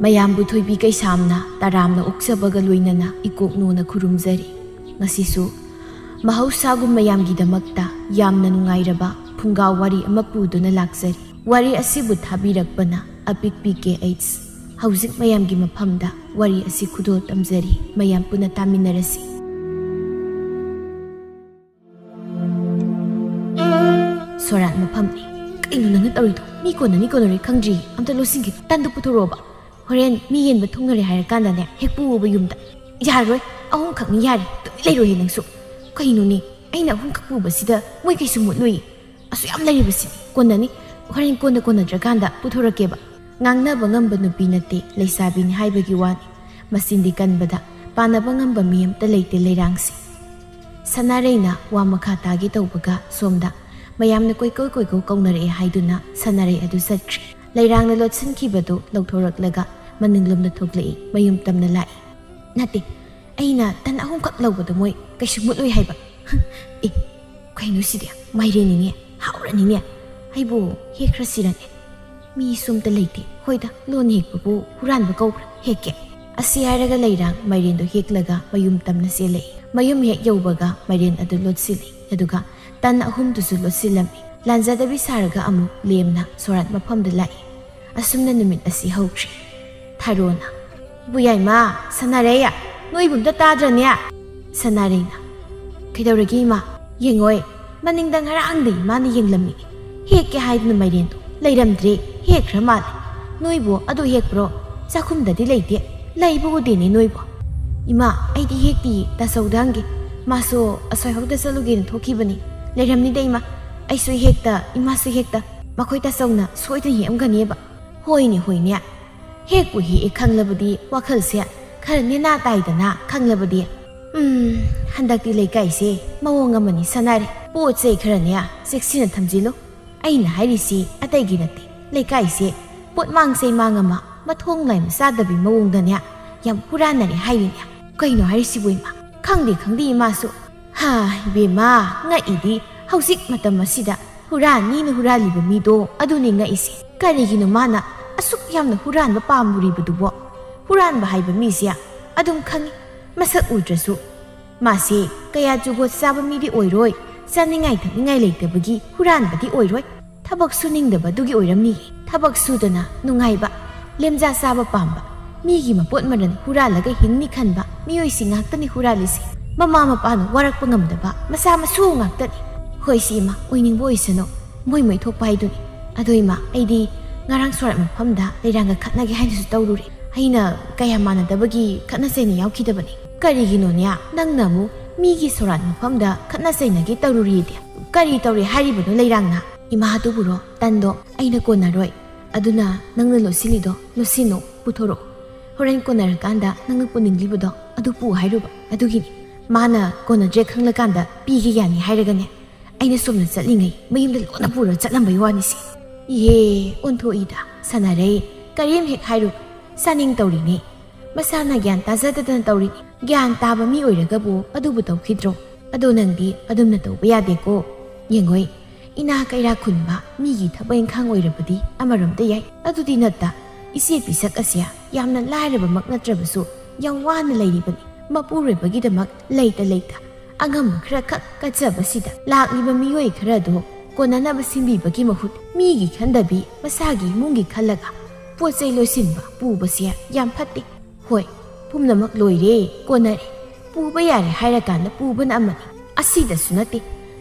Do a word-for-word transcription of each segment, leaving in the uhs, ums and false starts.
ꯑꯌꯥꯝꯕꯨ ꯊꯣꯏꯕꯤ ꯀꯩꯁꯥꯝꯅ ꯇꯔꯥꯝꯅ ꯑꯣꯛꯆꯕꯒ ꯂꯣꯏꯅꯅ ꯏꯀꯣꯛꯅꯣꯅ ꯈꯨꯔꯨꯝꯖꯔꯤ꯫ ꯉꯁꯤꯁꯨ ꯃꯍꯧꯁꯥꯒꯨꯝ ꯃꯌꯥꯝꯒꯤꯗꯃꯛꯇ ꯌꯥꯝꯅ ꯅꯨꯡꯉꯥꯏꯔꯕ ꯐꯨꯡꯒꯥ ꯋꯥꯔꯤ ꯑꯃ ꯄꯨꯗꯨꯅ ꯂꯥꯛꯆꯔꯤ꯫ ꯋꯥꯔꯤ ꯑꯁꯤꯕꯨ ꯊꯥꯕꯤꯔꯛꯄꯅ ꯑꯄꯤꯛꯄꯤ ꯀꯦ ꯑꯩꯆ꯫ ꯍꯧꯖꯤꯛ ꯃꯌꯥꯝꯒꯤ ꯃꯐꯝꯗ ꯋꯥꯔꯤ ꯑꯁꯤ ꯈꯨꯗꯣꯜ ꯇꯝꯖꯔꯤ꯫ ꯃꯌꯥꯝ ꯄꯨꯟꯅ ꯇꯥꯃꯤꯟꯅꯔꯁꯤ꯫ ꯁꯣꯔꯥꯠ ꯃꯐꯝꯅꯤ꯫ ꯀꯩꯅꯣ ꯅꯪꯅ ꯇꯧꯔꯤꯗꯣ? ꯃꯤ ꯀꯣꯟꯅꯅꯤ ꯀꯣꯟꯅꯔꯣꯏ ꯈꯪꯗ꯭ꯔꯤ꯫ ꯑꯝꯇ ꯂꯣꯏꯁꯤꯟꯒꯦ꯫ ꯇꯟꯗꯨ ꯄꯨꯊꯣꯔꯛꯑꯣꯕ꯫ ꯍꯣꯔꯦꯟ ꯃꯤ ꯌꯦꯟꯕ ꯊꯨꯡꯅꯔꯦ ꯍꯥꯏꯔꯀꯥꯟꯗꯅꯦ, ꯍꯦꯛ ꯄꯨꯑꯣꯕ ꯌꯨꯝꯗ꯫ ꯌꯥꯔꯣꯏ, ꯑꯍꯨꯝꯈꯛꯅꯤ ꯌꯥꯔꯦ꯫ ꯇꯨꯃꯤꯟ ꯂꯩꯔꯣꯏꯌꯦ ꯅꯪꯁꯨ꯫ ꯀꯩꯅꯣꯅꯦ, ꯑꯩꯅ ꯑꯍꯨꯝꯈꯛ ꯄꯨꯕꯁꯤꯗ ꯃꯣꯏ ꯀꯩꯁꯨ ꯃꯨꯠꯂꯨꯏ꯫ ꯑꯁꯨꯛ ꯌꯥꯝ ꯂꯩꯔꯤꯕꯁꯤ ꯀꯣꯟꯅꯅꯤ꯫ ꯍꯣꯔꯦꯟ ꯀꯣꯟꯅ ꯀꯣꯟꯅꯗ꯭ꯔꯀꯥꯟꯗ ꯄꯨꯊꯣꯔꯛꯀꯦꯕ꯫ ꯉꯥꯡꯅꯕ ꯉꯝꯕ ꯅꯨꯄꯤ ꯅꯠꯇꯦ, ꯂꯩꯁꯥꯕꯤꯅꯤ ꯍꯥꯏꯕꯒꯤ ꯋꯥꯅꯤ꯫ ꯃꯆꯤꯟꯗꯤ ꯀꯟꯕꯗ ꯄꯥꯟꯅꯕ ꯉꯝꯕ ꯃꯤ ꯑꯃꯇ ꯂꯩꯇꯦ ꯂꯩꯔꯥꯡꯁꯦ꯫ ꯁꯅꯥꯔꯩꯅ ꯋꯥ ꯃꯈꯥ ꯇꯥꯒꯦ ꯇꯧꯕꯒ ꯁꯣꯝꯗ ꯃꯌꯥꯝꯅ ꯀꯣꯏꯀꯧ ꯀꯣꯏꯀꯧ ꯀꯧꯅꯔꯛꯑꯦ ꯍꯥꯏꯗꯨꯅ ꯁꯅꯥꯔꯩ ꯑꯗꯨ ꯆꯠꯈ꯭ꯔꯦ꯫ ꯂꯩꯔꯥꯡꯅ ꯂꯣꯠꯁꯤꯟꯈꯤꯕꯗꯨ ꯂꯧꯊꯣꯔꯛꯂꯒ ꯃꯅꯤꯡꯂꯣꯝꯗ ꯊꯣꯛꯂꯛꯏ, ꯃꯌꯨꯝ ꯇꯝꯅ ꯂꯥꯛꯏ꯫ ꯅꯠꯇꯦ, ꯑꯩꯅ ꯇꯟ ꯑꯍꯨꯝꯈꯛ ꯂꯧꯕꯗꯣ ꯃꯣꯏ ꯀꯩꯁꯨ ꯃꯨꯠꯂꯣꯏ ꯍꯥꯏꯕ꯫ ꯑꯦ, ꯀꯩꯅꯣ ꯁꯤꯗꯤ? ꯃꯥꯏꯔꯦꯟꯅꯤꯅꯦ, ꯍꯥꯎꯔꯅꯤꯅꯦ꯫ ꯑꯩꯕꯨ ꯍꯦꯛꯈ꯭ꯔꯁꯤꯔꯅꯦ? ꯃꯤꯁꯨ ꯑꯝꯇ ꯂꯩꯇꯦ꯫ ꯍꯣꯏꯗ, ꯂꯣꯟ ꯍꯦꯛꯄꯕꯨ ꯍꯨꯔꯥꯟꯕ ꯀꯧꯕ꯭ꯔꯥ? ꯍꯦꯛꯀꯦ꯫ ꯑꯁꯤ ꯍꯥꯏꯔꯒ ꯂꯩꯔꯥꯡ ꯃꯥꯏꯔꯦꯟꯗꯣ ꯍꯦꯛꯂꯒ ꯃꯌꯨꯝ ꯇꯝꯅ ꯆꯦꯜꯂꯛꯏ꯫ ꯃꯌꯨꯝ ꯍꯦꯛ ꯌꯧꯕꯒ ꯃꯥꯏꯔꯦꯟ ꯑꯗꯨ ꯂꯣꯠꯁꯤꯜꯂꯤ, ꯑꯗꯨꯒ ꯇꯟ ꯑꯍꯨꯝꯗꯨꯁꯨ ꯂꯣꯠꯁꯤꯜꯂꯝꯃꯤ꯫ ꯂꯥꯟꯖꯗꯕꯤ ꯁꯥꯔꯒ ꯑꯃꯨꯛ ꯂꯦꯝꯅ ꯁꯣꯔꯥꯠ ꯃꯐꯝꯗ ꯂꯥꯛꯏ꯫ ꯑꯁꯨꯝꯅ ꯅꯨꯃꯤꯠ ꯑꯁꯤ ꯍꯧꯈ꯭ꯔꯦ꯫ ꯊꯥꯔꯣꯅ, "ꯏꯕꯨ ꯌꯥꯏꯃ, ꯁꯅꯥꯔꯩ, ꯅꯣꯏꯕꯨ ꯑꯝꯇ ꯇꯥꯗ꯭ꯔꯅꯦ?" ꯁꯅꯥꯔꯩꯅ, "ꯀꯩꯗꯧꯔꯒꯦ ꯏꯃꯥ? ꯌꯦꯡꯉꯣꯏ, ꯃꯅꯤꯡꯗ ꯉꯔꯥꯡꯗ ꯏꯃꯥꯅ ꯌꯦꯡꯂꯝꯃꯤ꯫ ꯍꯦꯛꯀꯦ ꯍꯥꯏꯗꯨꯅ ꯃꯥꯏꯔꯦꯟꯗꯣ ꯂꯩꯔꯝꯗ꯭ꯔꯦ, ꯍꯦꯛꯈ꯭ꯔ ꯃꯥꯜꯂꯦ꯫ ꯅꯣꯏꯕꯨ ꯑꯗꯨ ꯍꯦꯛꯄ꯭ꯔꯣ? ꯆꯥꯛꯈꯨꯝꯗꯗꯤ ꯂꯩꯇꯦ, ꯂꯩꯕ ꯎꯗꯦꯅꯦ ꯅꯣꯏꯕꯨ꯫ ꯏꯃꯥ, ꯑꯩꯗꯤ ꯍꯦꯛꯇꯤꯌꯦ, ꯇꯥꯆꯧꯗ ꯍꯪꯒꯦ꯫ ꯃꯥꯁꯨ ꯑꯁꯣꯏꯍꯧꯗ ꯆꯠꯂꯨꯒꯦꯅ ꯊꯣꯛꯈꯤꯕꯅꯤ꯫ ꯂꯩꯔꯝꯅꯤꯗ ꯏꯃꯥ, ꯑꯩꯁꯨ ꯍꯦꯛꯇ, ꯏꯃꯥꯁꯨ ꯍꯦꯛꯇ꯫ ꯃꯈꯣꯏ ꯇꯥꯆꯧꯅ ꯁꯣꯏꯗꯅ ꯍꯦꯛꯑꯝꯒꯅꯦꯕ꯫" "ꯍꯣꯏꯅꯦ, ꯍꯣꯏꯅꯦ꯫ ꯍꯦꯛꯄꯨ ꯍꯦꯛꯑꯦ ꯈꯪꯂꯕꯗꯤ ꯋꯥꯈꯜꯁꯦ ꯈꯔ ꯅꯦꯅꯥ ꯇꯥꯏꯗꯅ ꯈꯪꯂꯕꯗꯤ꯫ ꯎꯝ, ꯍꯟꯗꯛꯇꯤ ꯂꯩꯀꯥꯏꯁꯦ ꯃꯑꯣꯡ ꯑꯃꯅꯤ ꯁꯥꯟꯅꯔꯦ꯫ ꯄꯣꯠ ꯆꯩ ꯈꯔꯅꯦ ꯆꯦꯛꯁꯤꯟꯅ ꯊꯝꯖꯤꯜꯂꯨ꯫ ꯑꯩꯅ ꯍꯥꯏꯔꯤꯁꯤ ꯑꯇꯩꯒꯤ ꯅꯠꯇꯦ꯫ ꯂꯩꯀꯥꯏꯁꯦ ꯄꯣꯠ ꯃꯥꯡ ꯆꯩ ꯃꯥꯡ ꯑꯃ ꯃꯊꯣꯡ ꯂꯥꯏꯅ ꯆꯥꯗꯕꯤ ꯃꯑꯣꯡꯗꯅꯦ ꯌꯥꯝ ꯍꯨꯔꯥꯟꯅꯔꯦ ꯍꯥꯏꯔꯤꯅꯦ꯫ ꯀꯩꯅꯣ ꯍꯥꯏꯔꯤꯁꯤꯕꯨ ꯏꯃꯥ? ꯈꯪꯗꯦ, ꯈꯪꯗꯦ ꯏꯃꯥꯁꯨ꯫ ꯍꯥ, ꯏꯕꯦꯝꯃ, ꯉꯛꯏꯗꯤ ꯍꯧꯖꯤꯛ ꯃꯇꯝ ꯑꯁꯤꯗ ꯍꯨꯔꯥꯟꯅꯤꯅ ꯍꯨꯔꯥꯜꯂꯤꯕ ꯃꯤꯗꯣ ꯑꯗꯨꯅꯤ ꯉꯛꯏꯁꯦ꯫ ꯀꯔꯤꯒꯤꯅꯣ ꯃꯥꯅ ꯑꯁꯨꯛ ꯌꯥꯝꯅ ꯍꯨꯔꯥꯟꯕ ꯄꯥꯝꯂꯨꯔꯤꯕꯗꯨꯕꯣ? ꯍꯨꯔꯥꯟꯕ ꯍꯥꯏꯕ ꯃꯤꯁꯦ ꯑꯗꯨꯝ ꯈꯪꯉꯤ, ꯃꯁꯛ ꯎꯗ꯭ꯔꯁꯨ꯫ ꯃꯥꯁꯦ ꯀꯌꯥ ꯖꯨꯒꯣꯠ ꯆꯥꯕ ꯃꯤꯗꯤ ꯑꯣꯏꯔꯣꯏ, ꯆꯥꯅꯤꯡꯉꯥꯏ ꯊꯛꯅꯤꯡꯉꯥꯏ ꯂꯩꯇꯕꯒꯤ ꯍꯨꯔꯥꯟꯕꯗꯤ ꯑꯣꯏꯔꯣꯏ꯫ ꯊꯕꯛ ꯁꯨꯅꯤꯡꯗꯕꯗꯨꯒꯤ ꯑꯣꯏꯔꯝꯅꯤ꯫ ꯊꯕꯛ ꯁꯨꯗꯅ ꯅꯨꯡꯉꯥꯏꯕ, ꯂꯦꯝꯖꯥ ꯆꯥꯕ ꯄꯥꯝꯕ, ꯃꯤꯒꯤ ꯃꯄꯣꯠ ꯃꯔꯟ ꯍꯨꯔꯥꯜꯂꯒ ꯍꯤꯡꯅꯤ ꯈꯟꯕ ꯃꯤꯑꯣꯏꯁꯤꯡ ꯉꯥꯛꯇꯅꯤ ꯍꯨꯔꯥꯜꯂꯤꯁꯦ꯫ ꯃꯃꯥ ꯃꯄꯥꯅ ꯋꯥꯔꯛꯄ ꯉꯝꯗꯕ ꯃꯆꯥ ꯃꯁꯨ ꯉꯥꯛꯇꯅꯤ꯫ ꯍꯣꯏ, ꯁꯤ ꯏꯃꯥ, ꯑꯣꯏꯅꯤꯡꯕ ꯑꯣꯏꯁꯅꯨ, ꯃꯣꯏ ꯃꯣꯏ ꯊꯣꯛꯄ ꯍꯥꯏꯗꯨꯅꯤ꯫ ꯑꯗꯣ ꯏꯃꯥ, ꯑꯩꯗꯤ ꯉꯔꯥꯡ ꯁꯣꯔꯥꯠ ꯃꯐꯝꯗ ꯂꯩꯔꯥꯡꯒ ꯈꯠꯅꯒꯦ ꯍꯥꯏꯅꯁꯨ ꯇꯧꯔꯨꯔꯦ꯫ ꯑꯩꯅ ꯀꯌꯥ ꯃꯥꯟꯅꯗꯕꯒꯤ ꯈꯠꯅ ꯆꯩꯅ ꯌꯥꯎꯈꯤꯗꯕꯅꯤ꯫ ꯀꯔꯤꯒꯤꯅꯣꯅꯦ ꯅꯪꯅ ꯑꯃꯨꯛ ꯃꯤꯒꯤ ꯁꯣꯔꯥꯠ ꯃꯐꯝꯗ ꯈꯠꯅ ꯆꯩꯅꯒꯦ ꯇꯧꯔꯨꯔꯤꯗꯤ? ꯀꯔꯤ ꯇꯧꯔꯦ ꯍꯥꯏꯔꯤꯕꯅꯣ ꯂꯩꯔꯥꯡꯅ? ꯏꯃꯥ, ꯑꯗꯨꯕꯨꯔꯣ, ꯇꯟꯗꯣ ꯑꯩꯅ ꯀꯣꯟꯅꯔꯣꯏ꯫ ꯑꯗꯨꯅ ꯅꯪꯅ ꯂꯣꯠꯁꯤꯜꯂꯤꯗꯣ ꯂꯣꯠꯁꯤꯟꯅꯨ, ꯄꯨꯊꯣꯔꯛꯑꯣ꯫ ꯍꯣꯔꯦꯟ ꯀꯣꯟꯅꯔꯀꯥꯟꯗ ꯅꯪꯅ ꯄꯨꯅꯤꯡꯂꯤꯕꯗꯣ ꯑꯗꯨ ꯄꯨ ꯍꯥꯏꯔꯨꯕ꯫ ꯑꯗꯨꯒꯤꯅꯤ ꯃꯥꯅ ꯀꯣꯟꯅꯗ꯭ꯔꯦ ꯈꯪꯂꯀꯥꯟꯗ ꯄꯤꯒꯦ ꯌꯥꯅꯤ ꯍꯥꯏꯔꯒꯅꯦ, ꯑꯩꯅ ꯁꯣꯝꯗ ꯆꯠꯂꯤꯉꯩ ꯃꯌꯨꯝꯗ ꯂꯣꯟꯅ ꯄꯨꯔ ꯆꯠꯂꯝꯕꯩ ꯋꯥꯅꯤꯁꯦ꯫ ꯏꯍꯦ, ꯑꯣꯟꯊꯣꯛꯏꯗ, ꯁꯥꯟꯅꯔꯦ꯫ ꯀꯔꯤꯝ ꯍꯦꯛ ꯍꯥꯏꯔꯨ, ꯆꯥꯅꯤꯡ ꯇꯧꯔꯤꯅꯦ꯫ ꯃꯁꯥꯅ ꯒ꯭ꯌꯥꯟ ꯇꯥꯖꯗꯗꯅ ꯇꯧꯔꯤꯅꯦ꯫ ꯒ꯭ꯌꯥꯟ ꯇꯥꯕ ꯃꯤ ꯑꯣꯏꯔꯒꯕꯨ ꯑꯗꯨꯕꯨ ꯇꯧꯈꯤꯗ꯭ꯔꯣ? ꯑꯗꯣ ꯅꯪꯗꯤ ꯑꯗꯨꯝꯅ ꯇꯧꯕ ꯌꯥꯗꯦꯀꯣ꯫ ꯌꯦꯡꯉꯣꯏ, ꯏꯅꯥ ꯀꯩꯔꯥ ꯈꯨꯟꯕ ꯃꯤꯒꯤ ꯊꯕꯛ ꯏꯪꯈꯥꯡ ꯑꯣꯏꯔꯕꯗꯤ ꯑꯃꯔꯣꯝꯗ ꯌꯥꯏ꯫ ꯑꯗꯨꯗꯤ ꯅꯠꯇ, ꯏꯆꯦ ꯄꯤꯁꯛ ꯑꯁꯦ ꯌꯥꯝꯅ ꯂꯥꯏꯔꯕꯃꯛ ꯅꯠꯇ꯭ꯔꯕꯁꯨ ꯌꯥꯝ ꯋꯥꯅ ꯂꯩꯔꯤꯕꯅꯤ꯫ ꯃꯄꯨꯔꯣꯏꯕꯒꯤꯗꯃꯛ ꯂꯩꯇ ꯂꯩꯇ ꯑꯉꯝꯕ ꯈꯔ ꯈꯛ ꯀꯠꯆꯕꯁꯤꯗ ꯂꯥꯛꯂꯤꯕ ꯃꯤꯑꯣꯏ ꯈꯔꯗꯣ ꯀꯣꯟꯅꯅꯕ ꯁꯤꯟꯕꯤꯕꯒꯤ ꯃꯍꯨꯠ ꯃꯤꯒꯤ ꯈꯟꯗꯕꯤ ꯃꯁꯥꯒꯤ ꯏꯃꯨꯡꯒꯤ ꯈꯜꯂꯒ ꯄꯣꯠ ꯆꯩ ꯂꯣꯏꯁꯤꯟꯕ ꯄꯨꯕꯁꯦ ꯌꯥꯝ ꯐꯠꯇꯦ꯫ ꯍꯣꯏ, ꯄꯨꯝꯅꯃꯛ ꯂꯣꯏꯔꯦ, ꯀꯣꯟꯅꯔꯦ, ꯄꯨꯕ ꯌꯥꯔꯦ ꯍꯥꯏꯔꯀꯥꯟꯗ ꯄꯨꯕꯅ ꯑꯃꯅꯤ꯫ ꯑꯁꯤꯗꯁꯨ ꯅꯠꯇꯦ,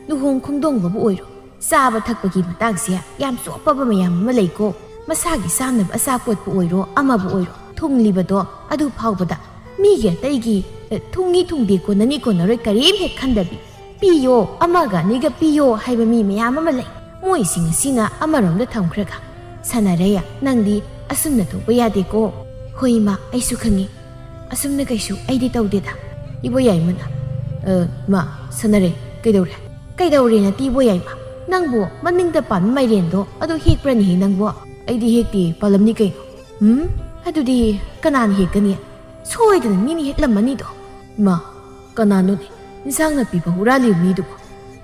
ꯂꯨꯍꯣꯡ ꯈꯣꯡꯗꯣꯡꯕꯕꯨ ꯑꯣꯏꯔꯣ, ꯆꯥꯕ ꯊꯛꯄꯒꯤ ꯃꯇꯥꯡꯁꯦ ꯌꯥꯝ ꯆꯣꯞꯄꯕ ꯃꯌꯥꯝ ꯑꯃ ꯂꯩꯀꯣ꯫ ꯃꯁꯥꯒꯤ ꯆꯥꯅꯕ ꯑꯆꯥꯄꯣꯠꯄꯨ ꯑꯣꯏꯔꯣ, ꯑꯃꯕꯨ ꯑꯣꯏꯔꯣ, ꯊꯨꯡꯂꯤꯕꯗꯣ ꯑꯗꯨ ꯐꯥꯎꯕꯗ ꯃꯤꯒꯤ ꯑꯇꯩꯒꯤ, ꯑ, ꯊꯨꯡꯉꯤ ꯊꯨꯡꯗꯦ, ꯀꯣꯟꯅꯅꯤ ꯀꯣꯟꯅꯔꯣꯏ ꯀꯔꯤꯝ ꯍꯦꯛ ꯈꯟꯗꯕꯤ, ꯄꯤꯌꯣ, ꯑꯃꯒ ꯑꯅꯤꯒ ꯄꯤꯌꯣ ꯍꯥꯏꯕ ꯃꯤ ꯃꯌꯥꯝ ꯑꯃ ꯂꯩ꯫ ꯃꯣꯏꯁꯤꯡ ꯑꯁꯤꯅ ꯑꯃꯔꯣꯝꯗ ꯊꯝꯈ꯭ꯔꯒ, ꯁꯥꯟꯅꯔꯦ, ꯅꯪꯗꯤ ꯑꯁꯨꯝꯅ ꯇꯧꯕ ꯌꯥꯗꯦꯀꯣ꯫ ꯍꯣꯏ ꯏꯃꯥ, ꯑꯩꯁꯨ ꯈꯪꯉꯤ꯫ ꯑꯁꯨꯝꯅ ꯀꯩꯁꯨ ꯑꯩꯗꯤ ꯇꯧꯗꯦꯗ꯫ ꯏꯕꯣ ꯌꯥꯏꯃꯅ, "ꯑ, ꯃꯥ, ꯁꯥꯟꯅꯔꯦ, ꯀꯩꯗꯧꯔꯦ?" "ꯀꯩꯗꯧꯔꯦ ꯅꯠꯇꯦ ꯏꯕꯣ ꯌꯥꯏꯃ, ꯅꯪꯕꯨ ꯃꯅꯤꯡꯗ ꯄꯥꯟꯕ ꯃꯥꯏꯔꯦꯟꯗꯣ ꯑꯗꯨ ꯍꯦꯛꯄ꯭ꯔꯅꯦꯍꯦ ꯅꯪꯕꯣ?" "ꯑꯩꯗꯤ ꯍꯦꯛꯇꯦ, ꯄꯥꯜꯂꯝꯅꯤ ꯀꯩꯅꯣ?" "ꯎꯝ? ꯑꯗꯨꯗꯤ ꯀꯅꯥꯅ ꯍꯦꯛꯀꯅꯤ? ꯁꯣꯏꯗꯅ ꯃꯤꯅ ꯍꯦꯛꯂꯝꯃꯅꯤꯗꯣ꯫" "ꯃꯥ, ꯀꯅꯥꯅꯣꯅꯦ ꯏꯟꯁꯥꯡ ꯅꯥꯄꯤ ꯐꯥꯎ ꯍꯨꯔꯥꯜꯂꯤꯕ ꯃꯤꯗꯨꯕꯣ?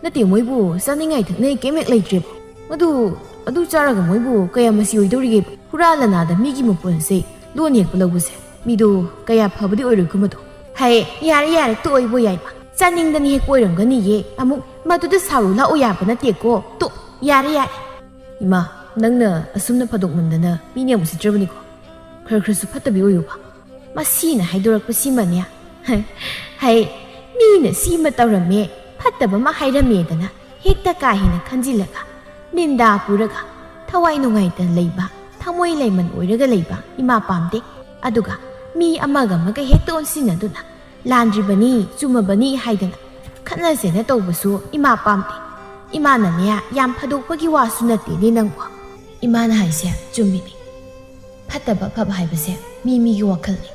ꯅꯠꯇꯦ, ꯃꯣꯏꯕꯨ ꯆꯥꯅꯤꯡꯉꯥꯏ ꯊꯛꯅꯤꯡꯉꯥꯏ ꯀꯩꯝ ꯍꯦꯛ ꯂꯩꯇ꯭ꯔꯦꯕ꯫ ꯃꯗꯨ, ꯑꯗꯨ ꯆꯥꯔꯒ ꯃꯣꯏꯕꯨ ꯀꯌꯥ ꯃꯆꯤ ꯑꯣꯏꯗꯧꯔꯤꯒꯦꯕ?" ꯍꯨꯔꯥꯟ ꯂꯅꯥꯗ ꯃꯤꯒꯤ ꯃꯄꯣꯠꯁꯦ ꯂꯣꯟ ꯍꯦꯛꯄ ꯂꯧꯕꯁꯦ ꯃꯤꯗꯣ ꯀꯌꯥ ꯐꯕꯗꯤ ꯑꯣꯏꯔꯣꯏ ꯈꯨꯝꯕꯗꯣ꯫ ꯍꯥꯏ, ꯌꯥꯔꯦ ꯌꯥꯔꯦ, ꯇꯣꯛꯑꯣ ꯏꯕꯣ ꯌꯥꯏꯃ꯫ ꯆꯥꯅꯤꯡꯗꯅ ꯍꯦꯛꯄ ꯑꯣꯏꯔꯝꯒꯅꯤꯌꯦ꯫ ꯑꯃꯨꯛ ꯃꯗꯨꯗ ꯁꯥꯎꯔꯨ ꯂꯥꯛꯑꯣ ꯌꯥꯕ ꯅꯠꯇꯦꯀꯣ꯫ ꯇꯣꯛ, ꯌꯥꯔꯦ ꯌꯥꯔꯦ꯫ ꯏꯃꯥ, ꯅꯪꯅ ꯑꯁꯨꯝꯅ ꯐꯥꯗꯣꯛꯃꯟꯗꯅ ꯃꯤꯅ ꯌꯥꯝ ꯎꯁꯤꯠꯇ꯭ꯔꯕꯅꯤꯀꯣ꯫ ꯈꯔ ꯈꯔꯁꯨ ꯐꯠꯇꯕꯤ ꯑꯣꯏꯌꯨꯕ꯫ ꯃꯁꯤꯅ ꯍꯥꯏꯗꯣꯔꯛꯄꯁꯤꯃꯅꯦ꯫ ꯍꯩ, ꯃꯤꯅ ꯁꯤꯃ ꯇꯧꯔꯝꯃꯦ, ꯐꯠꯇꯕ ꯑꯃ ꯍꯥꯏꯔꯝꯃꯦꯗꯅ ꯍꯦꯛꯇ ꯀꯥ ꯍꯦꯟꯅ ꯈꯟꯖꯤꯜꯂꯒ ꯅꯤꯟꯗꯥ ꯄꯨꯔꯒ ꯊꯋꯥꯏ ꯅꯨꯡꯉꯥꯏꯇꯅ ꯂꯩꯕ, ꯊꯃꯣꯏ ꯂꯩꯃꯟ ꯑꯣꯏꯔꯒ ꯂꯩꯕ ꯏꯃꯥ ꯄꯥꯝꯗꯦ꯫ ꯑꯗꯨꯒ ꯃꯤ ꯑꯃꯒ ꯑꯃꯒ ꯍꯦꯛꯇ ꯑꯣꯟꯁꯤꯟꯅꯗꯨꯅ ꯂꯥꯟꯗ꯭ꯔꯤꯕꯅꯤ, ꯆꯨꯝꯃꯕꯅꯤ ꯍꯥꯏꯗꯅ ꯈꯠꯅ ꯆꯩꯅ ꯇꯧꯕꯁꯨ ꯏꯃꯥ ꯄꯥꯝꯗꯦ꯫ ꯏꯃꯥꯅꯅꯦ, ꯌꯥꯝ ꯐꯥꯗꯣꯛꯄꯒꯤ ꯋꯥꯁꯨ ꯅꯠꯇꯦꯅꯦ ꯅꯪꯕꯨ꯫ ꯏꯃꯥꯅ ꯍꯥꯏꯁꯦ ꯆꯨꯝꯃꯤꯅꯦ꯫ ꯐꯠꯇꯕ ꯑꯐꯕ ꯍꯥꯏꯕꯁꯦ ꯃꯤ ꯃꯤꯒꯤ ꯋꯥꯈꯜꯅꯤ꯫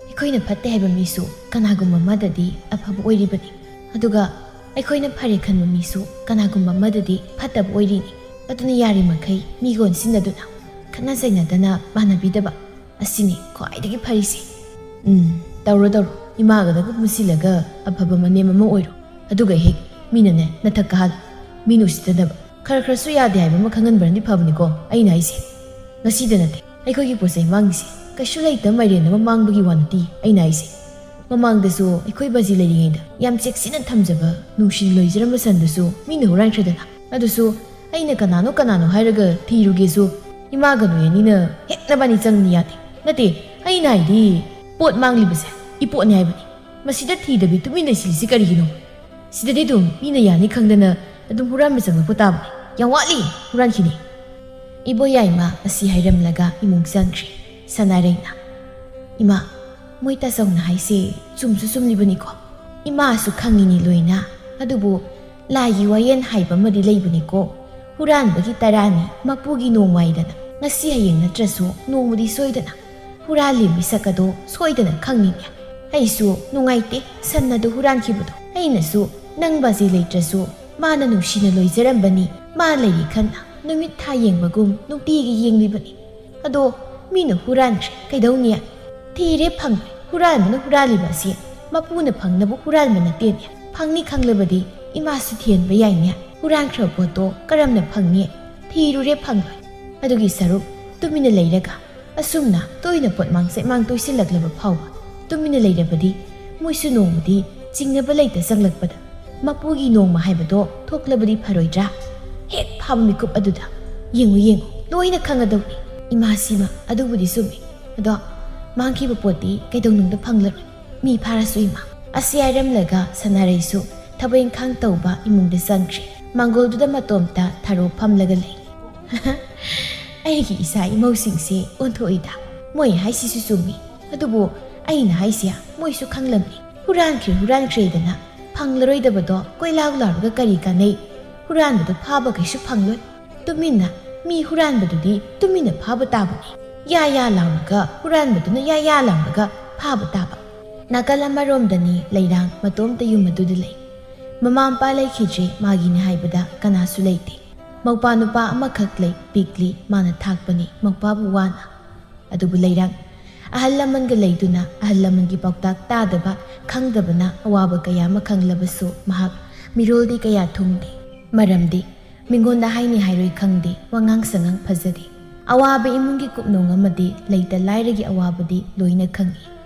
ꯑꯩꯈꯣꯏꯅ ꯐꯠꯇꯦ ꯍꯥꯏꯕ ꯃꯤꯁꯨ ꯀꯅꯥꯒꯨꯝꯕ ꯑꯃꯗꯗꯤ ꯑꯐꯕ ꯑꯣꯏꯔꯤꯕꯅꯤ, ꯑꯗꯨꯒ ꯑꯩꯈꯣꯏꯅ ꯐꯔꯦ ꯈꯟꯕ ꯃꯤꯁꯨ ꯀꯅꯥꯒꯨꯝꯕ ꯑꯃꯗꯗꯤ ꯐꯠꯇꯕ ꯑꯣꯏꯔꯤꯅꯤ꯫ ꯑꯗꯨꯅ ꯌꯥꯔꯤꯃꯈꯩ ꯃꯤꯒ ꯑꯣꯟꯁꯤꯟꯅꯗꯨꯅ, ꯈꯠꯅ ꯆꯩꯅꯗꯅ ꯃꯥꯟꯅꯕꯤꯗꯕ ꯑꯁꯤꯅꯤ ꯈ꯭ꯋꯥꯏꯗꯒꯤ ꯐꯔꯤꯁꯦ꯫ ꯎꯝ, ꯇꯧꯔꯣ ꯇꯧꯔꯣ, ꯏꯃꯥꯒꯗꯒ ꯄꯨꯟꯁꯤꯜꯂꯒ ꯑꯐꯕ ꯃꯅꯦꯝ ꯑꯃ ꯑꯣꯏꯔꯣ꯫ ꯑꯗꯨꯒ ꯍꯦꯛ ꯃꯤꯅꯅꯦ ꯅꯊꯛ ꯀꯥꯍꯜꯂꯣ, ꯃꯤ ꯅꯨꯡꯁꯤꯠꯇꯅꯕ꯫ ꯈꯔ ꯈꯔꯁꯨ ꯌꯥꯗꯦ ꯍꯥꯏꯕ ꯑꯃ ꯈꯪꯍꯟꯕꯅꯗꯤ ꯐꯕꯅꯤꯀꯣ ꯑꯩꯅ ꯍꯥꯏꯁꯦ꯫ ꯉꯁꯤꯗ ꯅꯠꯇꯦ ꯑꯩꯈꯣꯏꯒꯤ ꯄꯣꯠ ꯆꯩ ꯃꯥꯡꯉꯤꯁꯦ, ꯀꯩꯁꯨ ꯂꯩꯇꯕ ꯃꯥꯏꯔꯦꯟ ꯑꯃ ꯃꯥꯡꯕꯒꯤ ꯋꯥ ꯅꯠꯇꯦ ꯑꯩꯅ ꯍꯥꯏꯁꯦ꯫ ꯃꯃꯥꯡꯗꯁꯨ ꯑꯩꯈꯣꯏ ꯕꯥꯖꯤ ꯂꯩꯔꯤꯉꯩꯗ ꯌꯥꯝ ꯆꯦꯛꯁꯤꯟꯅ ꯊꯝꯖꯕ ꯅꯨꯡꯁꯤꯅ ꯂꯣꯏꯖꯔꯝꯕ ꯁꯟꯗꯨꯁꯨ ꯃꯤꯅ ꯍꯨꯔꯥꯟꯈ꯭ꯔꯦꯗꯅ꯫ ꯑꯗꯨꯁꯨ ꯑꯩꯅ ꯀꯅꯥꯅꯣ ꯀꯅꯥꯅꯣ ꯍꯥꯏꯔꯒ ꯊꯤꯔꯨꯒꯦꯁꯨ ꯏꯃꯥꯒ ꯅꯣꯏ ꯑꯅꯤꯅ ꯍꯦꯛ ꯅꯕꯥꯅꯤ ꯆꯪꯅꯤ ꯌꯥꯗꯦ꯫ ꯅꯠꯇꯦ, ꯑꯩꯅ ꯍꯥꯏꯗꯤ ꯄꯣꯠ ꯃꯥꯡꯂꯤꯕꯁꯦ ꯏꯄꯣꯠꯅꯤ ꯍꯥꯏꯕꯅꯤ꯫ ꯃꯁꯤꯗ ꯊꯤꯗꯕꯤ ꯇꯨꯃꯤꯟ ꯂꯩꯁꯤꯜꯂꯤꯁꯤ ꯀꯔꯤꯒꯤꯅꯣ? ꯁꯤꯗꯗꯤ ꯑꯗꯨꯝ ꯃꯤꯅ ꯌꯥꯅꯤ ꯈꯪꯗꯅ ꯑꯗꯨꯝ ꯍꯨꯔꯥꯟꯕ ꯆꯪꯂꯛꯄ ꯇꯥꯕꯅꯤ꯫ ꯌꯥꯝ ꯋꯥꯠꯂꯤ, ꯍꯨꯔꯥꯟꯈꯤꯅꯤ꯫ ꯏꯕꯣ ꯌꯥꯏꯃ ꯑꯁꯤ ꯍꯥꯏꯔꯝꯂꯒ ꯏꯃꯨꯡ ꯆꯪꯈ꯭ꯔꯦ ꯁꯅꯥꯔꯩꯅ꯫ ꯏꯃꯥ, ꯃꯣꯏ ꯇꯥꯆꯧꯅ ꯍꯥꯏꯁꯦ ꯆꯨꯝꯁꯨ ꯆꯨꯝꯂꯤꯕꯅꯤꯀꯣ꯫ ꯏꯃꯥꯁꯨ ꯈꯪꯉꯤꯅꯤ ꯂꯣꯏꯅ꯫ ꯑꯗꯨꯕꯨ ꯂꯥꯏꯒꯤ ꯋꯥꯌꯦꯜ ꯍꯥꯏꯕ ꯑꯃꯗꯤ ꯂꯩꯕꯅꯤꯀꯣ꯫ ꯍꯨꯔꯥꯟꯕꯒꯤ ꯇꯔꯥꯅꯤ ꯃꯄꯨꯒꯤ ꯅꯣꯡꯃꯥꯏꯗꯅ꯫ ꯉꯁꯤ ꯍꯌꯦꯡ ꯅꯠꯇ꯭ꯔꯁꯨ ꯅꯣꯡꯃꯗꯤ ꯁꯣꯏꯗꯅ ꯍꯨꯔꯥꯜꯂꯤ ꯃꯤꯁꯛ ꯑꯗꯣ ꯁꯣꯏꯗꯅ ꯈꯪꯅꯤꯡꯉꯦ꯫ ꯑꯩꯁꯨ ꯅꯨꯡꯉꯥꯏꯇꯦ ꯁꯟ ꯑꯗꯨ ꯍꯨꯔꯥꯟꯈꯤꯕꯗꯣ꯫ ꯑꯩꯅꯁꯨ ꯅꯪ ꯕꯥꯖꯤ ꯂꯩꯇ꯭ꯔꯁꯨ ꯃꯥꯅ ꯅꯨꯡꯁꯤꯅ ꯂꯣꯏꯖꯔꯝꯕꯅꯤ꯫ ꯃꯥ ꯂꯩꯔꯤ ꯈꯟꯅ ꯅꯨꯃꯤꯠ ꯊꯥ ꯌꯦꯡꯕꯒꯨꯝ ꯅꯨꯡꯇꯤꯒꯤ ꯌꯦꯡꯂꯤꯕꯅꯤ꯫ ꯑꯗꯣ ꯃꯤꯅ ꯍꯨꯔꯥꯟꯈ꯭ꯔꯦ ꯀꯩꯗꯧꯅꯤ? ꯊꯤꯔꯦ ꯐꯪꯗ꯭ꯔꯦ꯫ ꯍꯨꯔꯥꯟꯕꯅ ꯍꯨꯔꯥꯜꯂꯤꯕ ꯑꯁꯤ ꯃꯄꯨꯅ ꯐꯪꯅꯕ ꯍꯨꯔꯥꯟꯕ ꯅꯠꯇꯦꯅꯦ꯫ ꯐꯪꯅꯤ ꯈꯪꯂꯕꯗꯤ ꯏꯃꯥꯁꯨ ꯊꯤꯍꯟꯕ ꯌꯥꯏꯅꯦ꯫ ꯍꯨꯔꯥꯟꯈ꯭ꯔꯕ ꯄꯣꯠꯇꯣ ꯀꯔꯝꯅ ꯐꯪꯅꯤ? ꯊꯤꯔꯨꯔꯦ ꯐꯪꯂꯣꯏ꯫ ꯑꯗꯨꯒꯤ ꯁꯔꯨꯛ ꯇꯨꯃꯤꯟꯅ ꯂꯩꯔꯒ ꯑꯁꯨꯝꯅ ꯇꯣꯏꯅ ꯄꯣꯠꯃꯥꯡ ꯆꯩꯃꯥꯡ ꯇꯣꯏꯁꯤꯜꯂꯛꯂꯕ ꯐꯥꯎꯕ ꯇꯨꯃꯤꯟꯅ ꯂꯩꯔꯕꯗꯤ ꯃꯣꯏꯁꯨ ꯅꯣꯡꯃꯗꯤ ꯆꯤꯡꯅꯕ ꯂꯩꯇ ꯆꯪꯂꯛꯄꯗ ꯃꯄꯨꯒꯤ ꯅꯣꯡꯃ ꯍꯥꯏꯕꯗꯣ ꯊꯣꯛꯂꯕꯗꯤ ꯐꯔꯣꯏꯗ꯭ꯔꯥ? ꯍꯦꯛ ꯐꯥꯕ ꯃꯤꯀꯨꯞ ꯑꯗꯨꯗ ꯌꯦꯡꯉꯨ, ꯌꯦꯡꯉꯨ, ꯂꯣꯏꯅ ꯈꯪꯒꯗꯧꯅꯤ꯫ ꯏꯃꯥꯁꯤꯃ ꯑꯗꯨꯕꯨꯗꯤ ꯆꯨꯝꯃꯤ꯫ ꯑꯗꯣ ꯃꯥꯡꯈꯤꯕ ꯄꯣꯠꯇꯤ ꯀꯩꯗꯧꯅꯨꯡꯗ ꯐꯪꯂꯔꯣꯏ꯫ ꯃꯤ ꯐꯥꯔꯁꯨ ꯏꯃꯥ꯫ ꯑꯁꯤ ꯍꯥꯏꯔꯝꯂꯒ ꯁꯅꯥꯔꯩꯁꯨ ꯊꯕꯛ ꯏꯪꯈꯥꯡ ꯇꯧꯕ ꯏꯃꯨꯡꯗ ꯆꯪꯈ꯭ꯔꯦ꯫ ꯃꯥꯡꯒꯣꯜꯗꯨꯗ ꯃꯇꯣꯝꯇ ꯊꯥꯔꯣ ꯐꯝꯂꯒ ꯂꯩ꯫ ꯑꯩꯒꯤ ꯏꯆꯥ ꯏꯃꯧꯁꯤꯡꯁꯦ ꯑꯣꯟꯊꯣꯛꯏꯗ꯫ ꯃꯣꯏ ꯍꯥꯏꯁꯤꯁꯨ ꯆꯨꯝꯃꯤ꯫ ꯑꯗꯨꯕꯨ ꯑꯩꯅ ꯍꯥꯏꯁꯦ ꯃꯣꯏꯁꯨ ꯈꯪꯂꯝꯅꯤ꯫ ꯍꯨꯔꯥꯟꯈ꯭ꯔꯦ, ꯍꯨꯔꯥꯟꯈ꯭ꯔꯦꯗꯅ ꯐꯪꯂꯔꯣꯏꯗꯕꯗꯣ ꯀꯣꯏꯂꯥꯎ ꯂꯥꯎꯔꯒ ꯀꯔꯤ ꯀꯥꯟꯅꯩ? ꯍꯨꯔꯥꯟꯕꯗꯣ ꯐꯥꯕ ꯀꯩꯁꯨ ꯐꯪꯂꯣꯏ꯫ ꯇꯨꯃꯤꯟꯅ ꯃꯤ ꯍꯨꯔꯥꯟꯕꯗꯨꯗꯤ ꯇꯨꯃꯤꯟꯅ ꯐꯥꯕ ꯇꯥꯕꯅꯤ꯫ ꯌꯥ ꯌꯥ ꯂꯥꯎꯔꯒ ꯍꯨꯔꯥꯟꯕꯗꯨꯅ ꯌꯥ ꯌꯥ ꯂꯥꯎꯔꯒ ꯐꯥꯕ ꯇꯥꯕ꯫ ꯅꯥꯀꯜ ꯑꯃꯔꯣꯝꯗꯅꯤ ꯂꯩꯔꯥꯡ ꯃꯇꯣꯝꯇ ꯌꯨꯝ ꯑꯗꯨꯗ ꯂꯩ꯫ ꯃꯃꯥ ꯃꯄꯥ ꯂꯩꯈꯤꯗ꯭ꯔꯦ, ꯃꯥꯒꯤꯅꯤ ꯍꯥꯏꯕꯗ ꯀꯅꯥꯁꯨ ꯂꯩꯇꯦ꯫ ꯃꯧꯄꯥ ꯅꯨꯄꯥ ꯑꯃꯈꯛ ꯂꯩ, ꯄꯤꯛꯂꯤ, ꯃꯥꯅ ꯊꯥꯛꯄꯅꯤ ꯃꯧꯄꯥꯕꯨ ꯋꯥꯅ꯫ ꯑꯗꯨꯕꯨ ꯂꯩꯔꯥꯡ ꯑꯍꯜ ꯂꯃꯟꯒ ꯂꯩꯗꯨꯅ ꯑꯍꯜ ꯂꯃꯟꯒꯤ ꯄꯥꯎꯇꯥꯛ ꯇꯥꯗꯕ, ꯈꯪꯗꯕꯅ ꯑꯋꯥꯕ ꯀꯌꯥ ꯑꯃ ꯈꯪꯂꯕꯁꯨ ꯃꯍꯥꯛ ꯃꯤꯔꯣꯜꯗꯤ ꯀꯌꯥ ꯊꯨꯡꯗꯦ꯫ ꯃꯔꯝꯗꯤ ꯃꯤꯉꯣꯟꯗ ꯍꯥꯏꯅꯤ ꯍꯥꯏꯔꯣꯏ ꯈꯪꯗꯦ, ꯋꯥꯉꯥꯡ ꯁꯉꯥꯡ ꯐꯖꯗꯦ꯫ ꯑꯋꯥꯕ ꯏꯃꯨꯡꯒꯤ ꯀꯨꯞꯅꯣꯝ ꯑꯃꯗꯤ ꯂꯩꯇ ꯂꯥꯏꯔꯒꯤ ꯑꯋꯥꯕꯗꯤ ꯂꯣꯏꯅ ꯈꯪꯏ꯫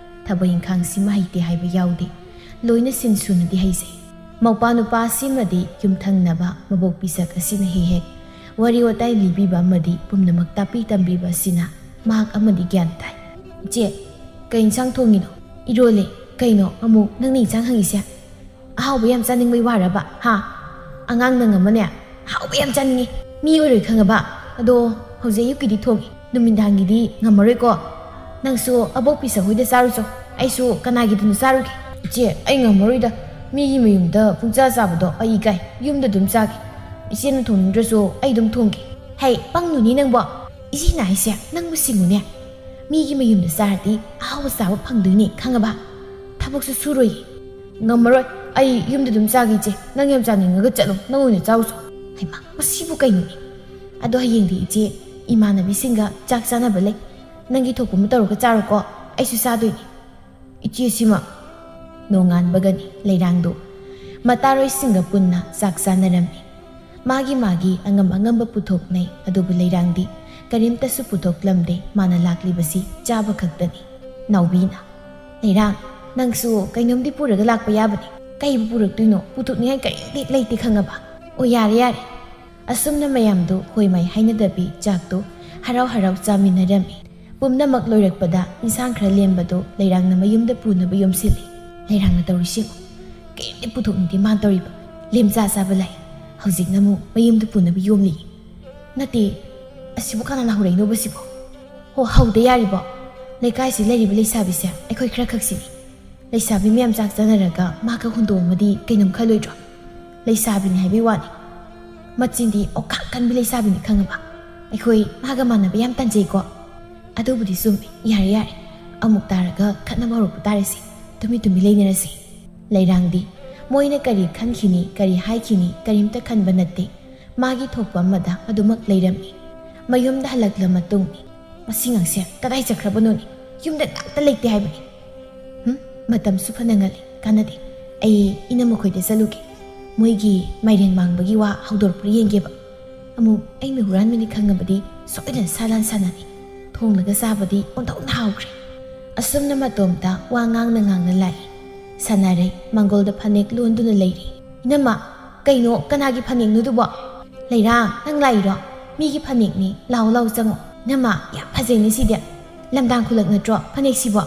ꯊꯕꯛ ꯏꯪꯈꯥꯡꯁꯤꯃ ꯍꯩꯇꯦ ꯍꯥꯏꯕ ꯌꯥꯎꯗꯦ꯫ ꯂꯣꯏꯅ ꯁꯤꯟ ꯁꯨꯅꯗꯤ ꯍꯩꯖꯩ꯫ ꯃꯧꯄꯥ ꯅꯨꯄꯥ ꯑꯁꯤꯃꯗꯤ ꯌꯨꯝꯊꯪꯅꯕ ꯃꯕꯣꯛ ꯄꯤꯁꯛ ꯑꯁꯤꯅ ꯍꯦꯛ ꯍꯦꯛ ꯋꯥꯔꯤ ꯋꯥꯇꯥꯏ ꯂꯤꯕꯤꯕ ꯑꯃꯗꯤ ꯄꯨꯝꯅꯃꯛ ꯇꯥꯛꯄꯤ ꯇꯝꯕꯤꯕ ꯑꯁꯤꯅ ꯃꯍꯥꯛ ꯑꯃꯗꯤ ꯒ꯭ꯌꯥꯟ ꯇꯥꯏ꯫ "ꯏꯆꯦ, ꯀꯩ ꯏꯟꯁꯥꯡ ꯊꯣꯡꯉꯤꯅꯣ?" "ꯏꯔꯣꯜꯂꯦ꯫ ꯀꯩꯅꯣ ꯑꯃꯨꯛ ꯅꯪꯅ ꯏꯟꯁꯥꯡ ꯍꯪꯉꯤꯁꯦ? ꯑꯍꯥꯎꯕ ꯌꯥꯝ ꯆꯥꯅꯤꯡꯕꯩ ꯋꯥꯔꯕ? ꯍꯥ? ꯑꯉꯥꯡ ꯅꯪ ꯑꯃꯅꯦ, ꯑꯍꯥꯎꯕ ꯌꯥꯝ ꯆꯥꯅꯤꯡꯉꯤ꯫ ꯃꯤ ꯑꯣꯏꯔꯣꯏ ꯈꯪꯉꯕ? ꯑꯗꯣ ꯍꯧꯖꯤꯛ ꯑꯌꯨꯛꯀꯤꯗꯤ ꯊꯣꯡꯉꯦ, ꯅꯨꯃꯤꯗꯥꯡꯒꯤꯗꯤ ꯉꯝꯃꯔꯣꯏꯀꯣ꯫ ꯅꯪꯁꯨ ꯑꯕꯣꯛ ꯄꯤꯁꯛ ꯍꯣꯏꯗ ꯆꯥꯔꯨꯆꯣ, ꯑꯩꯁꯨ ꯀꯅꯥꯒꯤꯗꯅꯣ ꯆꯥꯔꯨꯒꯦ꯫" "ꯏꯆꯦ, ꯑꯩ ꯉꯝꯃꯔꯣꯏꯗ꯫ ꯃꯤꯒꯤ ꯃꯌꯨꯝꯗ ꯄꯨꯡꯆꯥ ꯆꯥꯕꯗꯣ ꯑꯩ ꯏꯀꯥꯏ꯫ ꯌꯨꯝꯗ ꯑꯗꯨꯝ ꯆꯥꯒꯦ꯫ ꯏꯆꯦꯅ ꯊꯣꯡꯅꯤꯡꯗ꯭ꯔꯁꯨ ꯑꯩ ꯑꯗꯨꯝ ꯊꯣꯡꯒꯦ꯫" "ꯍꯩ, ꯄꯪꯅꯨꯅꯤ ꯅꯪꯕꯣ꯫ ꯏꯆꯦꯅ ꯍꯥꯏꯁꯦ ꯅꯪꯕꯨ ꯁꯤꯡꯉꯨꯅꯦ꯫ ꯃꯤꯒꯤ ꯃꯌꯨꯝꯗ ꯆꯥꯔꯗꯤ ꯑꯍꯥꯎꯕ ꯆꯥꯕ ꯐꯪꯗꯣꯏꯅꯦ, ꯈꯪꯉꯕ? ꯊꯕꯛꯁꯨ ꯁꯨꯔꯣꯏꯌꯦ꯫" "ꯉꯝꯃꯔꯣꯏ, ꯑꯩ ꯌꯨꯝꯗ ꯑꯗꯨꯝ ꯆꯥꯒꯦ ꯏꯆꯦ꯫ ꯅꯪ ꯌꯥꯝ ꯆꯥꯅꯤꯡꯉꯒ ꯆꯠꯂꯣ, ꯅꯪ ꯑꯣꯏꯅ ꯆꯥꯔꯨꯆꯣ꯫" "ꯍꯩꯃꯥ, ꯃꯁꯤꯕꯨ ꯀꯩꯅꯣꯅꯦ? ꯑꯗꯣ ꯍꯌꯦꯡꯗꯤ ꯏꯆꯦ, ꯏꯃꯥꯟꯅꯕꯤꯁꯤꯡꯒ ꯆꯥꯛ ꯆꯥꯅꯕ ꯂꯩ꯫ ꯅꯪꯒꯤ ꯊꯣꯛꯄ ꯑꯃ ꯇꯧꯔꯒ ꯆꯥꯔꯣꯀꯣ, ꯑꯩꯁꯨ ꯆꯥꯗꯣꯏꯅꯦ꯫" "ꯏꯆꯦ ꯁꯤꯃ꯫" ꯅꯣꯡꯉꯥꯟꯕꯒꯅꯤ ꯂꯩꯔꯥꯡꯗꯨ ꯃꯇꯥꯔꯣꯏꯁꯤꯡꯒ ꯄꯨꯟꯅ ꯆꯥꯛ ꯆꯥꯅꯔꯝꯃꯤ꯫ ꯃꯥꯒꯤ ꯃꯥꯒꯤ ꯑꯉꯝ ꯑꯉꯝꯕ ꯄꯨꯊꯣꯛꯅꯩ, ꯑꯗꯨꯕꯨ ꯂꯩꯔꯥꯡꯗꯤ ꯀꯔꯤꯝꯇꯁꯨ ꯄꯨꯊꯣꯛꯂꯝꯗꯦ꯫ ꯃꯥꯅ ꯂꯥꯛꯂꯤꯕꯁꯤ ꯆꯥꯕ ꯈꯛꯇꯅꯤ꯫ ꯅꯥꯎꯕꯤꯅ, "ꯂꯩꯔꯥꯡ, ꯅꯪꯁꯨ ꯀꯩꯅꯣꯝꯗꯤ ꯄꯨꯔꯒ ꯂꯥꯛꯄ ꯌꯥꯕꯅꯤ꯫ ꯀꯩꯕꯨ ꯄꯨꯔꯛꯇꯣꯏꯅꯣ? ꯄꯨꯊꯣꯛꯅꯤꯡꯉꯥꯏ ꯀꯔꯤꯝꯇ ꯂꯩꯇꯦ ꯈꯪꯉꯕ?" "ꯑꯣ, ꯌꯥꯔꯦ, ꯌꯥꯔꯦ꯫" ꯑꯁꯨꯝꯅ ꯃꯌꯥꯝꯗꯨ ꯍꯣꯏꯃꯥꯏ ꯍꯥꯏꯅꯗꯕꯤ ꯆꯥꯛꯇꯨ ꯍꯔꯥꯎ ꯍꯔꯥꯎ ꯆꯥꯃꯤꯟꯅꯔꯝꯃꯤ꯫ ꯄꯨꯝꯅꯃꯛ ꯂꯣꯏꯔꯛꯄꯗ ꯏꯟꯁꯥꯡ ꯈꯔ ꯂꯦꯝꯕꯗꯨ ꯂꯩꯔꯥꯡꯅ ꯃꯌꯨꯝꯗ ꯄꯨꯅꯕ ꯌꯣꯝꯁꯤꯜꯂꯤ꯫ ꯂꯩꯔꯥꯡꯅ ꯇꯧꯔꯤꯁꯤ ꯌꯦꯡꯉꯨ꯫ ꯀꯔꯤꯝꯇ ꯄꯨꯊꯣꯛꯅꯤꯡꯗꯦ ꯃꯥꯅ ꯇꯧꯔꯤꯕ꯫ ꯂꯦꯝꯆꯥ ꯆꯥꯕ ꯂꯥꯛꯏ꯫ ꯍꯧꯖꯤꯛꯅ ꯑꯃꯨꯛ ꯃꯌꯨꯝꯗ ꯄꯨꯅꯕ ꯌꯣꯝꯂꯤ꯫ ꯅꯠꯇꯦ, ꯑꯁꯤꯕꯨ ꯀꯅꯥꯅ ꯍꯧꯔꯛꯏꯅꯣꯕ ꯁꯤꯕꯣ? ꯍꯣ, ꯍꯧꯗ ꯌꯥꯔꯤꯕꯣ? ꯂꯩꯀꯥꯏꯁꯤ ꯂꯩꯔꯤꯕ ꯂꯩꯁꯥꯕꯤꯁꯦ ꯑꯩꯈꯣꯏ ꯈꯔ ꯈꯛꯁꯤꯅꯤ꯫ ꯂꯩꯁꯥꯕꯤ ꯃꯌꯥꯝ ꯆꯥꯛ ꯆꯥꯅꯔꯒ ꯃꯥ ꯈꯛ ꯍꯨꯟꯗꯣꯛꯑꯝꯃꯗꯤ ꯀꯩꯅꯣꯝ ꯈꯜꯂꯣꯏꯗ꯭ꯔꯣ? ꯂꯩꯁꯥꯕꯤꯅꯤ ꯍꯥꯏꯕꯩ ꯋꯥꯅꯤ꯫ ꯃꯆꯤꯟꯗꯤ ꯑꯣꯈꯥꯛ ꯀꯟꯕꯤ ꯂꯩꯁꯥꯕꯤꯅꯤ ꯈꯪꯉꯕ? ꯑꯩꯈꯣꯏ ꯃꯥꯒ ꯃꯥꯟꯅꯕ ꯌꯥꯝ ꯇꯟꯖꯩꯀꯣ꯫ ꯑꯗꯨꯕꯨꯗꯤ ꯆꯨꯝꯃꯤ꯫ ꯌꯥꯔꯦ, ꯌꯥꯔꯦ꯫ ꯑꯃꯨꯛ ꯇꯥꯔꯒ ꯈꯠꯅꯕ ꯍꯧꯔꯛꯄ ꯇꯥꯔꯦꯁꯦ꯫ ꯇꯨꯃꯤ ꯇꯨꯃꯤ ꯂꯩꯅꯔꯁꯤ꯫ ꯂꯩꯔꯥꯡꯗꯤ ꯃꯣꯏꯅ ꯀꯔꯤ ꯈꯟꯈꯤꯅꯤ, ꯀꯔꯤ ꯍꯥꯏꯈꯤꯅꯤ, ꯀꯔꯤꯝꯇ ꯈꯟꯕ ꯅꯠꯇꯦ꯫ ꯃꯥꯒꯤ ꯊꯣꯛꯄ ꯑꯃꯗ ꯑꯗꯨꯃꯛ ꯂꯩꯔꯝꯃꯤ꯫ ꯃꯌꯨꯝꯗ ꯍꯜꯂꯛꯂ ꯃꯇꯨꯡ, "ꯃꯁꯤ ꯉꯥꯡꯁꯦ ꯀꯗꯥꯏ ꯆꯠꯈ꯭ꯔꯕꯅꯣꯅꯦ? ꯌꯨꯝꯗ ꯉꯥꯛꯇ ꯂꯩꯇꯦ ꯍꯥꯏꯕꯅꯤ꯫ ꯍꯨꯝ, ꯃꯇꯝꯁꯨ ꯐꯅ ꯉꯜꯂꯤ, ꯀꯥꯟꯅꯗꯦ꯫ ꯑꯩ ꯏꯅꯝꯃ ꯈꯣꯏꯗ ꯆꯠꯂꯨꯒꯦ꯫ ꯃꯣꯏꯒꯤ ꯃꯥꯏꯔꯦꯟ ꯃꯥꯡꯕꯒꯤ ꯋꯥ ꯍꯧꯗꯣꯔꯛꯄ꯭ꯔꯥ ꯌꯦꯡꯒꯦꯕ꯫ ꯑꯃꯨꯛ ꯑꯩꯅ ꯍꯨꯔꯥꯟꯕꯅꯤ ꯈꯪꯉꯕꯗꯤ ꯁꯣꯏꯗꯅ ꯁꯥ ꯂꯥꯟ ꯁꯥꯟꯅꯅꯤ꯫ ꯊꯣꯡꯂꯒ ꯆꯥꯕꯗꯤ ꯑꯣꯟꯊꯣꯛꯅ ꯍꯥꯎꯈ꯭ꯔꯦ꯫" ꯑꯁꯨꯝꯅ ꯃꯇꯣꯝꯇ ꯋꯥ ꯉꯥꯡꯅ ꯉꯥꯡꯅ ꯂꯥꯛꯏ꯫ ꯁꯥꯟꯅꯔꯩ ꯃꯪꯒꯣꯜꯗ ꯐꯅꯦꯛ ꯂꯣꯟꯗꯨꯅ ꯂꯩꯔꯤ꯫ "ꯏꯅꯝꯃ, ꯀꯩꯅꯣ, ꯀꯅꯥꯒꯤ ꯐꯅꯦꯛꯅꯣꯗꯨꯕꯣ?" "ꯂꯩꯔꯥꯡ, ꯅꯪ ꯂꯥꯛꯏꯔꯣ? ꯃꯤꯒꯤ ꯐꯅꯦꯛꯅꯤ, ꯂꯥꯛꯑꯣ, ꯂꯥꯛꯑꯣ, ꯆꯪꯉꯣ꯫ ꯏꯅꯝꯃ, ꯌꯥꯝ ꯐꯖꯩꯅꯦ ꯁꯤꯗꯤ꯫ ꯂꯝꯗꯥꯡ ꯈꯨꯂꯛ ꯅꯠꯇ꯭ꯔꯣ ꯐꯅꯦꯛꯁꯤꯕꯣ?"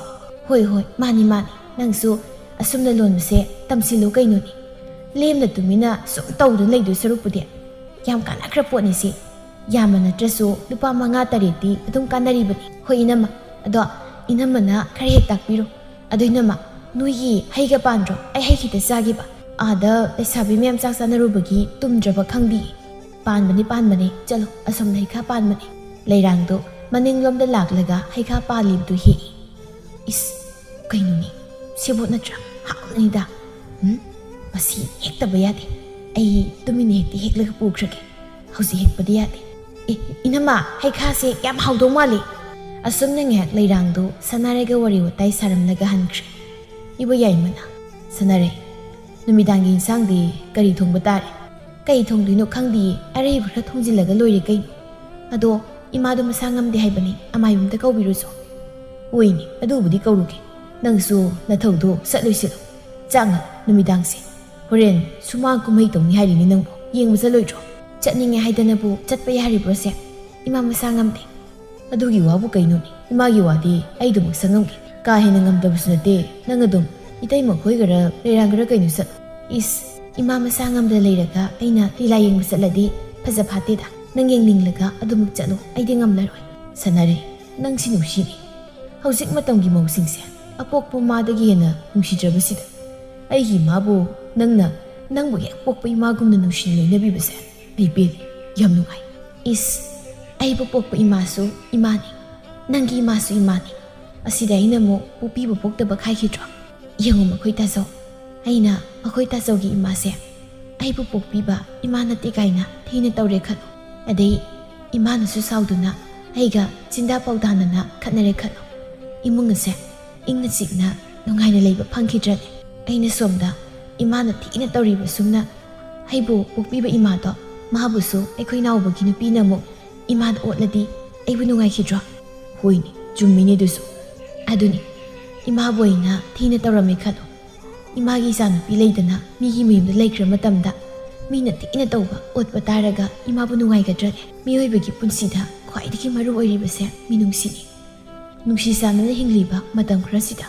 "ꯍꯣꯏ, ꯍꯣꯏ, ꯃꯥꯅꯤ, ꯃꯥꯅꯤ꯫ ꯅꯪꯁꯨ ꯑꯁꯨꯝꯅ ꯂꯣꯟꯕꯁꯦ ꯇꯝꯁꯤꯜꯂꯨ ꯀꯩꯅꯣꯅꯦ꯫ ꯂꯦꯝꯅ ꯇꯨꯃꯤꯟꯅ ꯁꯨꯝ ꯇꯧꯗꯨꯅ ꯂꯩꯗꯣꯏ ꯁꯔꯨꯛꯄꯨꯗꯤ ꯌꯥꯝ ꯀꯥꯟꯅꯈ꯭ꯔ ꯄꯣꯠꯅꯤ ꯁꯤ꯫ ꯌꯥꯝꯕ ꯅꯠꯇ꯭ꯔꯁꯨ ꯂꯨꯄꯥ ꯃꯉꯥ ꯇꯔꯦꯠꯇꯤ ꯑꯗꯨꯝ ꯀꯥꯟꯅꯔꯤꯕꯅꯤ꯫" "ꯍꯣꯏ ꯏꯅꯝꯃ, ꯑꯗꯣ ꯏꯅꯝꯃꯅ ꯈꯔ ꯍꯦꯛ ꯇꯥꯛꯄꯤꯔꯣ꯫ ꯑꯗꯣ ꯏꯅꯝꯃ, ꯅꯣꯏꯒꯤ ꯍꯩꯒ ꯄꯥꯟꯗ꯭ꯔꯣ? ꯑꯩ ꯍꯩ ꯈꯤꯇ ꯆꯥꯒꯦꯕ꯫ ꯑꯥꯗ ꯂꯩꯁꯥꯕꯤ ꯃꯌꯥꯝ ꯆꯥꯛ ꯆꯥꯅꯔꯨꯕꯒꯤ ꯇꯨꯝꯗ꯭ꯔꯕ ꯈꯪꯗꯤꯌꯦ꯫" "ꯄꯥꯟꯕꯅꯤ, ꯄꯥꯟꯕꯅꯤ꯫ ꯆꯠꯂꯣ, ꯑꯁꯣꯝꯗ ꯍꯩꯈꯥ ꯄꯥꯟꯕꯅꯤ꯫" ꯂꯩꯔꯥꯡꯗꯣ ꯃꯅꯤꯡꯂꯣꯝꯗ ꯂꯥꯛꯂꯒ ꯍꯩꯈꯥ ꯄꯥꯜꯂꯤꯕꯗꯨ ꯍꯦꯛꯏ꯫ "ꯏꯁ, ꯀꯩꯅꯣꯅꯦ? ꯁꯦꯕꯣꯠ ꯅꯠꯇ꯭ꯔꯥ? ꯍꯥꯎꯅꯤꯗ꯫ ꯎꯝ, ꯃꯁꯤ ꯍꯦꯛꯇꯕ ꯌꯥꯗꯦ꯫ ꯑꯩ ꯇꯨꯃꯤꯟꯅ ꯍꯦꯛꯇ ꯍꯦꯛꯂꯒ ꯄꯨꯈ꯭ꯔꯒꯦ꯫ ꯍꯧꯖꯤꯛ ꯍꯦꯛꯄꯗꯤ ꯌꯥꯗꯦ꯫ ꯑꯦ, ꯏꯅꯝꯃ, ꯍꯩꯈꯥꯁꯦ ꯌꯥꯝ ꯍꯥꯎꯗꯧ ꯃꯥꯜꯂꯤ꯫" ꯑꯁꯨꯝꯅ ꯉꯥꯏꯍꯥꯛ ꯂꯩꯔꯥꯡꯗꯣ ꯁꯅꯥꯔꯩꯒ ꯋꯥꯔꯤ ꯋꯥꯇꯥꯏ ꯁꯥꯔꯝꯂꯒ ꯍꯟꯈ꯭ꯔꯦ꯫ ꯏꯕꯣꯌꯥꯏꯃꯅ, "ꯁꯅꯥꯔꯩ, ꯅꯨꯃꯤꯗꯥꯡꯒꯤ ꯏꯟꯁꯥꯡꯗꯤ ꯀꯔꯤ ꯊꯣꯡꯕ ꯇꯥꯔꯦ?" "ꯀꯩ ꯊꯣꯡꯗꯣꯏꯅꯣ ꯈꯪꯗꯤꯌꯦ, ꯑꯔꯩꯕ ꯈꯔ ꯊꯣꯡꯖꯤꯜꯂꯒ ꯂꯣꯏꯔꯦ ꯀꯩꯅꯣ꯫ ꯑꯗꯣ ꯏꯃꯥꯗꯣ ꯃꯁꯥ ꯉꯝꯗꯦ ꯍꯥꯏꯕꯅꯤ, ꯑꯃꯥꯏꯕ ꯑꯝꯇ ꯀꯧꯕꯤꯔꯨꯆꯣ꯫ ꯍꯣꯏꯅꯦ, ꯑꯗꯨꯕꯨꯗꯤ ꯀꯧꯔꯨꯒꯦ꯫ ꯅꯪꯁꯨ ꯅꯊꯧꯗꯣ ꯆꯠꯂꯣꯏꯁꯤꯜꯂꯣ꯫ ꯆꯥꯛ ꯉꯥꯛ ꯅꯨꯃꯤꯗꯥꯡꯁꯦ꯫ ꯍꯣꯔꯦꯟ ꯁꯨꯃꯥꯡ ꯀꯨꯝꯍꯩ ꯇꯧꯅꯤ ꯍꯥꯏꯔꯤꯅꯦ ꯅꯪꯕꯨ꯫ ꯌꯦꯡꯕ ꯆꯠꯂꯣꯏꯗ꯭ꯔꯣ? ꯆꯠꯅꯤꯡꯉꯦ ꯍꯥꯏꯗꯅꯕꯨ ꯆꯠꯄ ꯌꯥꯔꯤꯕ꯭ꯔꯣꯁꯦ? ꯏꯃꯥ ꯃꯁꯥ ꯉꯝꯗꯦ꯫ ꯑꯗꯨꯒꯤ ꯋꯥꯕꯨ ꯀꯩꯅꯣꯅꯦ? ꯏꯃꯥꯒꯤ ꯋꯥꯗꯤ ꯑꯩ ꯑꯗꯨꯃꯛ ꯁꯪꯉꯝꯒꯦ꯫ ꯀꯥ ꯍꯦꯟꯅ ꯉꯝꯗꯕꯁꯨ ꯅꯠꯇꯦ꯫ ꯅꯪ ꯑꯗꯨꯝ ꯏꯇꯩꯃ ꯈꯣꯏꯒꯔ ꯂꯩꯔꯥꯡꯒꯔ ꯀꯩꯅꯣ ꯆꯠꯂꯣ꯫ ꯏꯁ, ꯏꯃꯥ ꯃꯁꯥ ꯉꯝꯗ ꯂꯩꯔꯒ ꯑꯩꯅ ꯂꯤꯂꯥ ꯌꯦꯡꯕ ꯆꯠꯂꯗꯤ ꯐꯖ ꯐꯥꯠꯇꯦꯗ꯫ ꯅꯪ ꯌꯦꯡꯅꯤꯡꯂꯒ ꯑꯗꯨꯃꯛ ꯆꯠꯂꯣ꯫ ꯑꯩꯗꯤ ꯉꯝꯂꯔꯣꯏ꯫ ꯁꯥꯟꯅꯔꯦ, ꯅꯪꯁꯤ ꯅꯨꯡꯁꯤꯅꯦ꯫ ꯍꯧꯖꯤꯛ ꯃꯇꯝꯒꯤ ꯃꯧꯁꯤꯡꯁꯦ ꯑꯄꯣꯛꯄ ꯃꯥꯗꯒꯤ ꯍꯦꯟꯅ ꯅꯨꯡꯁꯤꯗ꯭ꯔꯕꯁꯤꯗ꯫ ꯑꯩꯒꯤ ꯏꯃꯥꯕꯨ ꯅꯪꯅ ꯅꯪꯕꯨ ꯍꯦꯛ ꯄꯣꯛꯄ ꯏꯃꯥꯒꯨꯝꯅ ꯅꯨꯡꯁꯤꯅ ꯂꯣꯏꯅꯕꯤꯕꯁꯦ ꯑꯩ ꯄꯦꯜꯂꯤ꯫ ꯌꯥꯝ ꯅꯨꯡꯉꯥꯏ꯫ ꯏꯁ, ꯑꯩꯕꯨ ꯄꯣꯛꯄ ꯏꯃꯥꯁꯨ ꯏꯃꯥꯅꯤ, ꯅꯪꯒꯤ ꯏꯃꯥꯁꯨ ꯏꯃꯥꯅꯤ꯫ ꯑꯁꯤꯗ ꯑꯩꯅ ꯑꯃꯨꯛ ꯄꯣꯛꯄꯤꯕ ꯄꯣꯛꯇꯕ ꯈꯥꯏꯈꯤꯗ꯭ꯔꯣ? ꯌꯦꯡꯉꯨ ꯃꯈꯣꯏ ꯇꯥꯖꯧ, ꯑꯩꯅ ꯃꯈꯣꯏ ꯇꯥꯖꯧꯒꯤ ꯏꯃꯥꯁꯦ ꯑꯩꯕꯨ ꯄꯣꯛꯄꯤꯕ ꯏꯃꯥ ꯅꯠꯇꯦ ꯀꯥꯏꯅ ꯊꯤꯅ ꯇꯧꯔꯦ ꯈꯜꯂꯣ꯫ ꯑꯗꯩ ꯏꯃꯥꯅꯁꯨ ꯁꯥꯎꯗꯨꯅ ꯑꯩꯒ ꯆꯤꯟꯗꯥ ꯄꯥꯎꯗꯥꯅꯅ ꯈꯠꯅꯔꯦ ꯈꯜꯂꯣ꯫ ꯏꯃꯨꯡ ꯑꯁꯦ ꯏꯪꯅ ꯆꯤꯛꯅ ꯅꯨꯡꯉꯥꯏꯅ ꯂꯩꯕ ꯐꯪꯈꯤꯗ꯭ꯔꯅꯦ? ꯑꯩꯅ ꯁꯣꯝꯗ ꯏꯃꯥꯅ ꯊꯤꯅ ꯇꯧꯔꯤꯕ ꯁꯨꯝꯅ ꯑꯩꯕꯨ ꯄꯣꯛꯄꯤꯕ ꯏꯃꯥꯗꯣ, ꯃꯥꯕꯨꯁꯨ ꯑꯩꯈꯣꯏ ꯅꯥꯎꯕꯒꯤ ꯅꯨꯄꯤꯅ ꯑꯃꯨꯛ ꯏꯃꯥꯗ ꯑꯣꯠꯂꯗꯤ ꯑꯩꯕꯨ ꯅꯨꯡꯉꯥꯏꯈꯤꯗ꯭ꯔꯣ? ꯍꯣꯏꯅꯦ, ꯆꯨꯝꯃꯤꯅꯦ ꯑꯗꯨꯁꯨ꯫ ꯑꯗꯨꯅꯤ, ꯏꯃꯥꯕꯨ ꯑꯩꯅ ꯊꯤꯅ ꯇꯧꯔꯝꯃꯦ ꯈꯜꯂꯣ꯫ ꯏꯃꯥꯒꯤ ꯏꯆꯥꯅꯨꯄꯤ ꯂꯩꯗꯅ ꯃꯤꯒꯤ ꯃꯌꯨꯝꯗ ꯂꯩꯈ꯭ꯔ ꯃꯇꯝꯗ ꯃꯤꯅ ꯊꯤꯅ ꯇꯧꯕ ꯑꯣꯠꯄ ꯇꯥꯔꯒ ꯏꯃꯥꯕꯨ ꯅꯨꯡꯉꯥꯏꯒꯗ꯭ꯔꯅꯦ? ꯃꯤꯑꯣꯏꯕꯒꯤ ꯄꯨꯟꯁꯤꯗ ꯈ꯭ꯋꯥꯏꯗꯒꯤ ꯃꯔꯨ ꯑꯣꯏꯔꯤꯕꯁꯦ ꯃꯤꯅꯨꯡꯁꯤꯅꯤ꯫ ꯅꯨꯡꯁꯤ ꯆꯥꯟꯅꯅ ꯍꯤꯡꯂꯤꯕ ꯃꯇꯝ ꯈꯔꯁꯤꯗ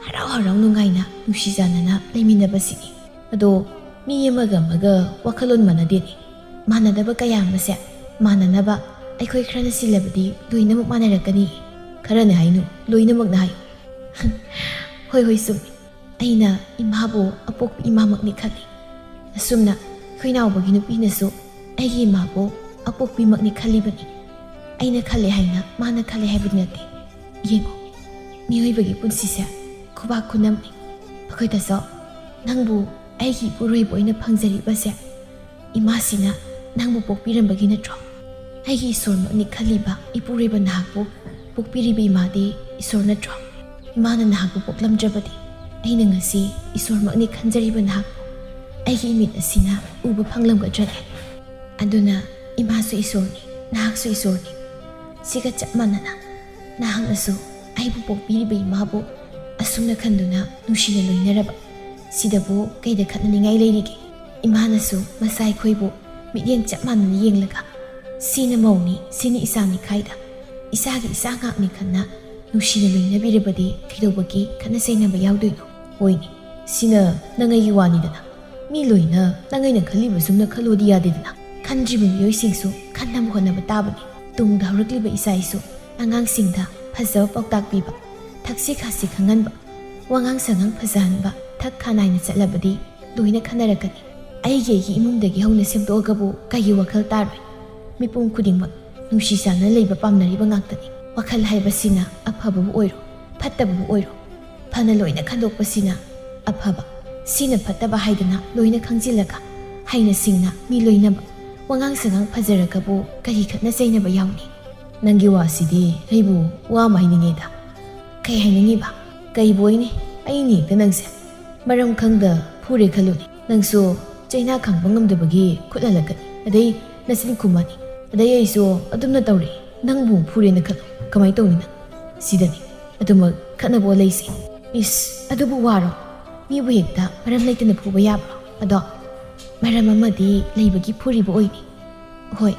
ꯍꯔꯥꯎ ꯍꯔꯥꯎ ꯅꯨꯡꯉꯥꯏꯅ ꯅꯨꯡꯁꯤ ꯆꯥꯟꯅꯅ ꯂꯩꯃꯤꯟꯅꯕꯁꯤꯅꯤ꯫ ꯑꯗꯣ ꯃꯤ ꯑꯃꯒ ꯑꯃꯒ ꯋꯥꯈꯜꯂꯣꯟ ꯃꯥꯟꯅꯗꯦꯅꯦ꯫ ꯃꯥꯟꯅꯗꯕ ꯀꯌꯥ ꯑꯃꯁꯦ ꯃꯥꯟꯅꯅꯕ ꯑꯩꯈꯣꯏ ꯈꯔꯅ ꯁꯤꯜꯂꯕꯗꯤ ꯂꯣꯏꯅꯃꯛ ꯃꯥꯟꯅꯔꯛꯀꯅꯤ꯫ ꯈꯔꯅ ꯍꯥꯏꯅꯨ, ꯂꯣꯏꯅꯃꯛꯅ ꯍꯥꯏꯌꯨ꯫ ꯍꯣꯏ, ꯍꯣꯏ, ꯆꯨꯝꯃꯤ꯫ ꯑꯩꯅ ꯏꯃꯥꯕꯨ ꯑꯄꯣꯛꯄ ꯏꯃꯥꯃꯛꯅꯤ ꯈꯜꯂꯤ꯫ ꯑꯁꯨꯝꯅ ꯑꯩꯈꯣꯏ ꯅꯥꯎꯕꯒꯤ ꯅꯨꯄꯤꯅꯁꯨ ꯑꯩꯒꯤ ꯏꯃꯥꯕꯨ ꯑꯄꯣꯛꯄꯤꯃꯛꯅꯤ ꯈꯜꯂꯤꯕꯅꯤ꯫ ꯑꯩꯅ ꯈꯜꯂꯦ ꯍꯥꯏꯅ ꯃꯥꯅ ꯈꯜꯂꯦ ꯍꯥꯏꯕꯗꯤ ꯅꯠꯇꯦ꯫ ꯌꯦꯡꯉꯨ, ꯃꯤꯑꯣꯏꯕꯒꯤ ꯄꯨꯟꯁꯤꯁꯦ ꯈꯨꯕꯥꯛ ꯈꯨꯅꯝꯅꯤ꯫ ꯑꯩꯈꯣꯏꯗꯁꯨ ꯅꯪꯕꯨ ꯑꯩꯒꯤ ꯏꯄꯨꯔꯣꯏꯕ ꯑꯣꯏꯅ ꯐꯪꯖꯔꯤꯕꯁꯦ ꯏꯃꯥꯁꯤꯅ ꯅꯪꯕꯨ ꯄꯣꯛꯄꯤꯔꯝꯕꯒꯤ ꯅꯠꯇ꯭ꯔꯣ? ꯑꯩꯒꯤ ꯏꯁꯣꯔꯃꯛꯅꯤ ꯈꯜꯂꯤꯕ ꯏꯄꯨꯔꯣꯏꯕ ꯅꯍꯥꯛꯄꯨ ꯄꯣꯛꯄꯤꯔꯤꯕ ꯏꯃꯥꯗꯤ ꯏꯁꯣꯔ ꯅꯠꯇ꯭ꯔꯣ? ꯏꯃꯥꯅ ꯅꯍꯥꯛꯄꯨ ꯄꯣꯛꯂꯝꯗ꯭ꯔꯕꯗꯤ ꯑꯩꯅ ꯉꯁꯤ ꯏꯁꯣꯔꯃꯛꯅꯤ ꯈꯟꯖꯔꯤꯕ ꯅꯍꯥꯛꯄꯨ ꯑꯩꯒꯤ ꯏꯃꯤꯠ ꯑꯁꯤꯅ ꯎꯕ ꯐꯪꯂꯝꯒꯗ꯭ꯔꯅꯦ? ꯑꯗꯨꯅ ꯏꯃꯥꯁꯨ ꯏꯁꯣꯔꯅꯤ, ꯅꯍꯥꯛꯁꯨ ꯏꯁꯣꯔꯅꯤ꯫ ꯁꯤꯒ ꯆꯞ ꯃꯥꯟꯅꯅ ꯅꯍꯥꯛꯅꯁꯨ ꯑꯩꯕꯨ ꯄꯣꯛꯄꯤꯔꯤꯕ ꯏꯃꯥꯕꯨ ꯑꯁꯨꯝꯅ ꯈꯟꯗꯨꯅ ꯅꯨꯡꯁꯤꯅ ꯂꯣꯏꯅꯔꯕ꯫ ꯁꯤꯗꯕꯨ ꯀꯩꯗ ꯈꯠꯅꯅꯤꯡꯉꯥꯏ ꯂꯩꯔꯤꯒꯦ? ꯏꯃꯥꯅꯁꯨ ꯃꯆꯥ ꯑꯩꯈꯣꯏꯕꯨ ꯃꯤꯠꯌꯦꯡ ꯆꯞ ꯃꯥꯟꯅꯅ ꯌꯦꯡꯂꯒ, "ꯁꯤꯅ ꯃꯧꯅꯤ, ꯁꯤꯅ ꯏꯆꯥꯅꯤ" ꯈꯥꯏꯗ, ꯏꯆꯥꯒꯤ ꯏꯆꯥ ꯉꯥꯛꯅꯤ ꯈꯟꯅ ꯅꯨꯡꯁꯤꯅ ꯂꯣꯏꯅꯕꯤꯔꯕꯗꯤ ꯀꯩꯗꯧꯕꯒꯤ ꯈꯠꯅ ꯆꯩꯅꯕ ꯌꯥꯎꯗꯣꯏꯅꯣ? ꯍꯣꯏꯅꯦ, ꯁꯤꯅ ꯅꯪ ꯑꯩꯒꯤ ꯋꯥꯅꯤꯗꯅ꯫ ꯃꯤ ꯂꯣꯏꯅ ꯅꯪ ꯑꯩꯅ ꯈꯜꯂꯤꯕ ꯆꯨꯝꯅ ꯈꯜꯂꯣꯗꯤ ꯌꯥꯗꯦꯗꯅ꯫ ꯈꯟꯗ꯭ꯔꯤꯕ ꯃꯤꯑꯣꯏꯁꯤꯡꯁꯨ ꯈꯟꯅꯕ ꯍꯣꯠꯅꯕ ꯇꯥꯕꯅꯤ꯫ ꯇꯨꯡꯗ ꯍꯧꯔꯛꯂꯤꯕ ꯏꯆꯥ ꯏꯁꯨ ꯑꯉꯥꯡꯁꯤꯡꯗ ꯐꯖꯕ ꯄꯥꯎꯇꯥꯛ ꯄꯤꯕ, ꯊꯛꯁꯤ ꯈꯥꯁꯤ ꯈꯪꯍꯟꯕ, ꯋꯥꯉꯥꯡ ꯁꯉꯥꯡ ꯐꯖꯍꯟꯕ, ꯊꯛ ꯈꯥ ꯅꯥꯏꯅ ꯆꯠꯂꯕꯗꯤ ꯂꯣꯏꯅ ꯈꯟꯅꯔꯛꯀꯅꯤ꯫ ꯑꯩꯒꯤ ꯑꯩꯒꯤ ꯏꯃꯨꯡꯗꯒꯤ ꯍꯧꯅ ꯁꯦꯝꯗꯣꯛꯑꯒꯕꯨ ꯀꯩꯒꯤ ꯋꯥꯈꯜ ꯇꯥꯔꯣꯏ? ꯃꯤꯄꯨꯝ ꯈꯨꯗꯤꯡꯃꯛ ꯅꯨꯡꯁꯤ ꯆꯥꯟꯅꯅ ꯂꯩꯕ ꯄꯥꯝꯅꯔꯤꯕ ꯉꯥꯛꯇꯅꯤ꯫ ꯋꯥꯈꯜ ꯍꯥꯏꯕꯁꯤꯅ ꯑꯐꯕꯕꯨ ꯑꯣꯏꯔꯣ, ꯐꯠꯇꯕꯕꯨ ꯑꯣꯏꯔꯣ, ꯐꯅ ꯂꯣꯏꯅ ꯈꯟꯗꯣꯛꯄꯁꯤꯅ ꯑꯐꯕ, ꯁꯤꯅ ꯐꯠꯇꯕ ꯍꯥꯏꯗꯅ ꯂꯣꯏꯅ ꯈꯪꯖꯤꯜꯂꯒ ꯍꯩꯅ ꯁꯤꯡꯅ ꯃꯤ ꯂꯣꯏꯅꯕ, ꯋꯥꯉꯥꯡ ꯁꯉꯥꯡ ꯐꯖꯔꯒꯕꯨ ꯀꯔꯤ ꯈꯠꯅ ꯆꯩꯅꯕ ꯌꯥꯎꯅꯤ? ꯅꯪꯒꯤ ꯋꯥꯁꯤꯗꯤ ꯑꯩꯕꯨ ꯋꯥ ꯑꯃ ꯍꯥꯏꯅꯤꯡꯉꯦꯗ꯫ ꯀꯩ ꯍꯥꯏꯅꯤꯡꯉꯤꯕ? ꯀꯩꯕꯨ ꯑꯣꯏꯅꯤ? ꯑꯩꯅꯤ ꯍꯦꯛꯇ ꯅꯪꯁꯦ ꯃꯔꯝ ꯈꯪꯗ ꯐꯨꯔꯦ ꯈꯜꯂꯨꯅꯦ꯫ ꯅꯪꯁꯨ ꯆꯩꯅꯥ ꯈꯥꯡꯕ ꯉꯝꯗꯕꯒꯤ ꯈꯨꯠ ꯍꯜꯂꯛꯀꯅꯤ꯫ ꯑꯗꯩ ꯅꯆꯤꯟ ꯈꯨꯝꯃꯅꯤ꯫ ꯑꯗꯩ ꯑꯩꯁꯨ ꯑꯗꯨꯝꯅ ꯇꯧꯔꯦ꯫ ꯅꯪꯕꯨ ꯐꯨꯔꯦꯅ ꯈꯜꯂꯣ꯫ ꯀꯃꯥꯏꯅ ꯇꯧꯅꯤ ꯅꯪ? ꯁꯤꯗꯅꯤ ꯑꯗꯨꯃꯛ ꯈꯠꯅꯕ ꯂꯩꯁꯦ꯫ ꯏꯁ, ꯑꯗꯨꯕꯨ ꯋꯥꯔꯣ? ꯃꯤꯕꯨ ꯍꯦꯛꯇ ꯃꯔꯝ ꯂꯩꯇꯅ ꯐꯨꯕ ꯌꯥꯕ꯭ꯔꯣ? ꯑꯗꯣ ꯃꯔꯝ ꯑꯃꯗꯤ ꯂꯩꯕꯒꯤ ꯐꯨꯔꯤꯕ ꯑꯣꯏꯅꯤ꯫ ꯍꯣꯏ,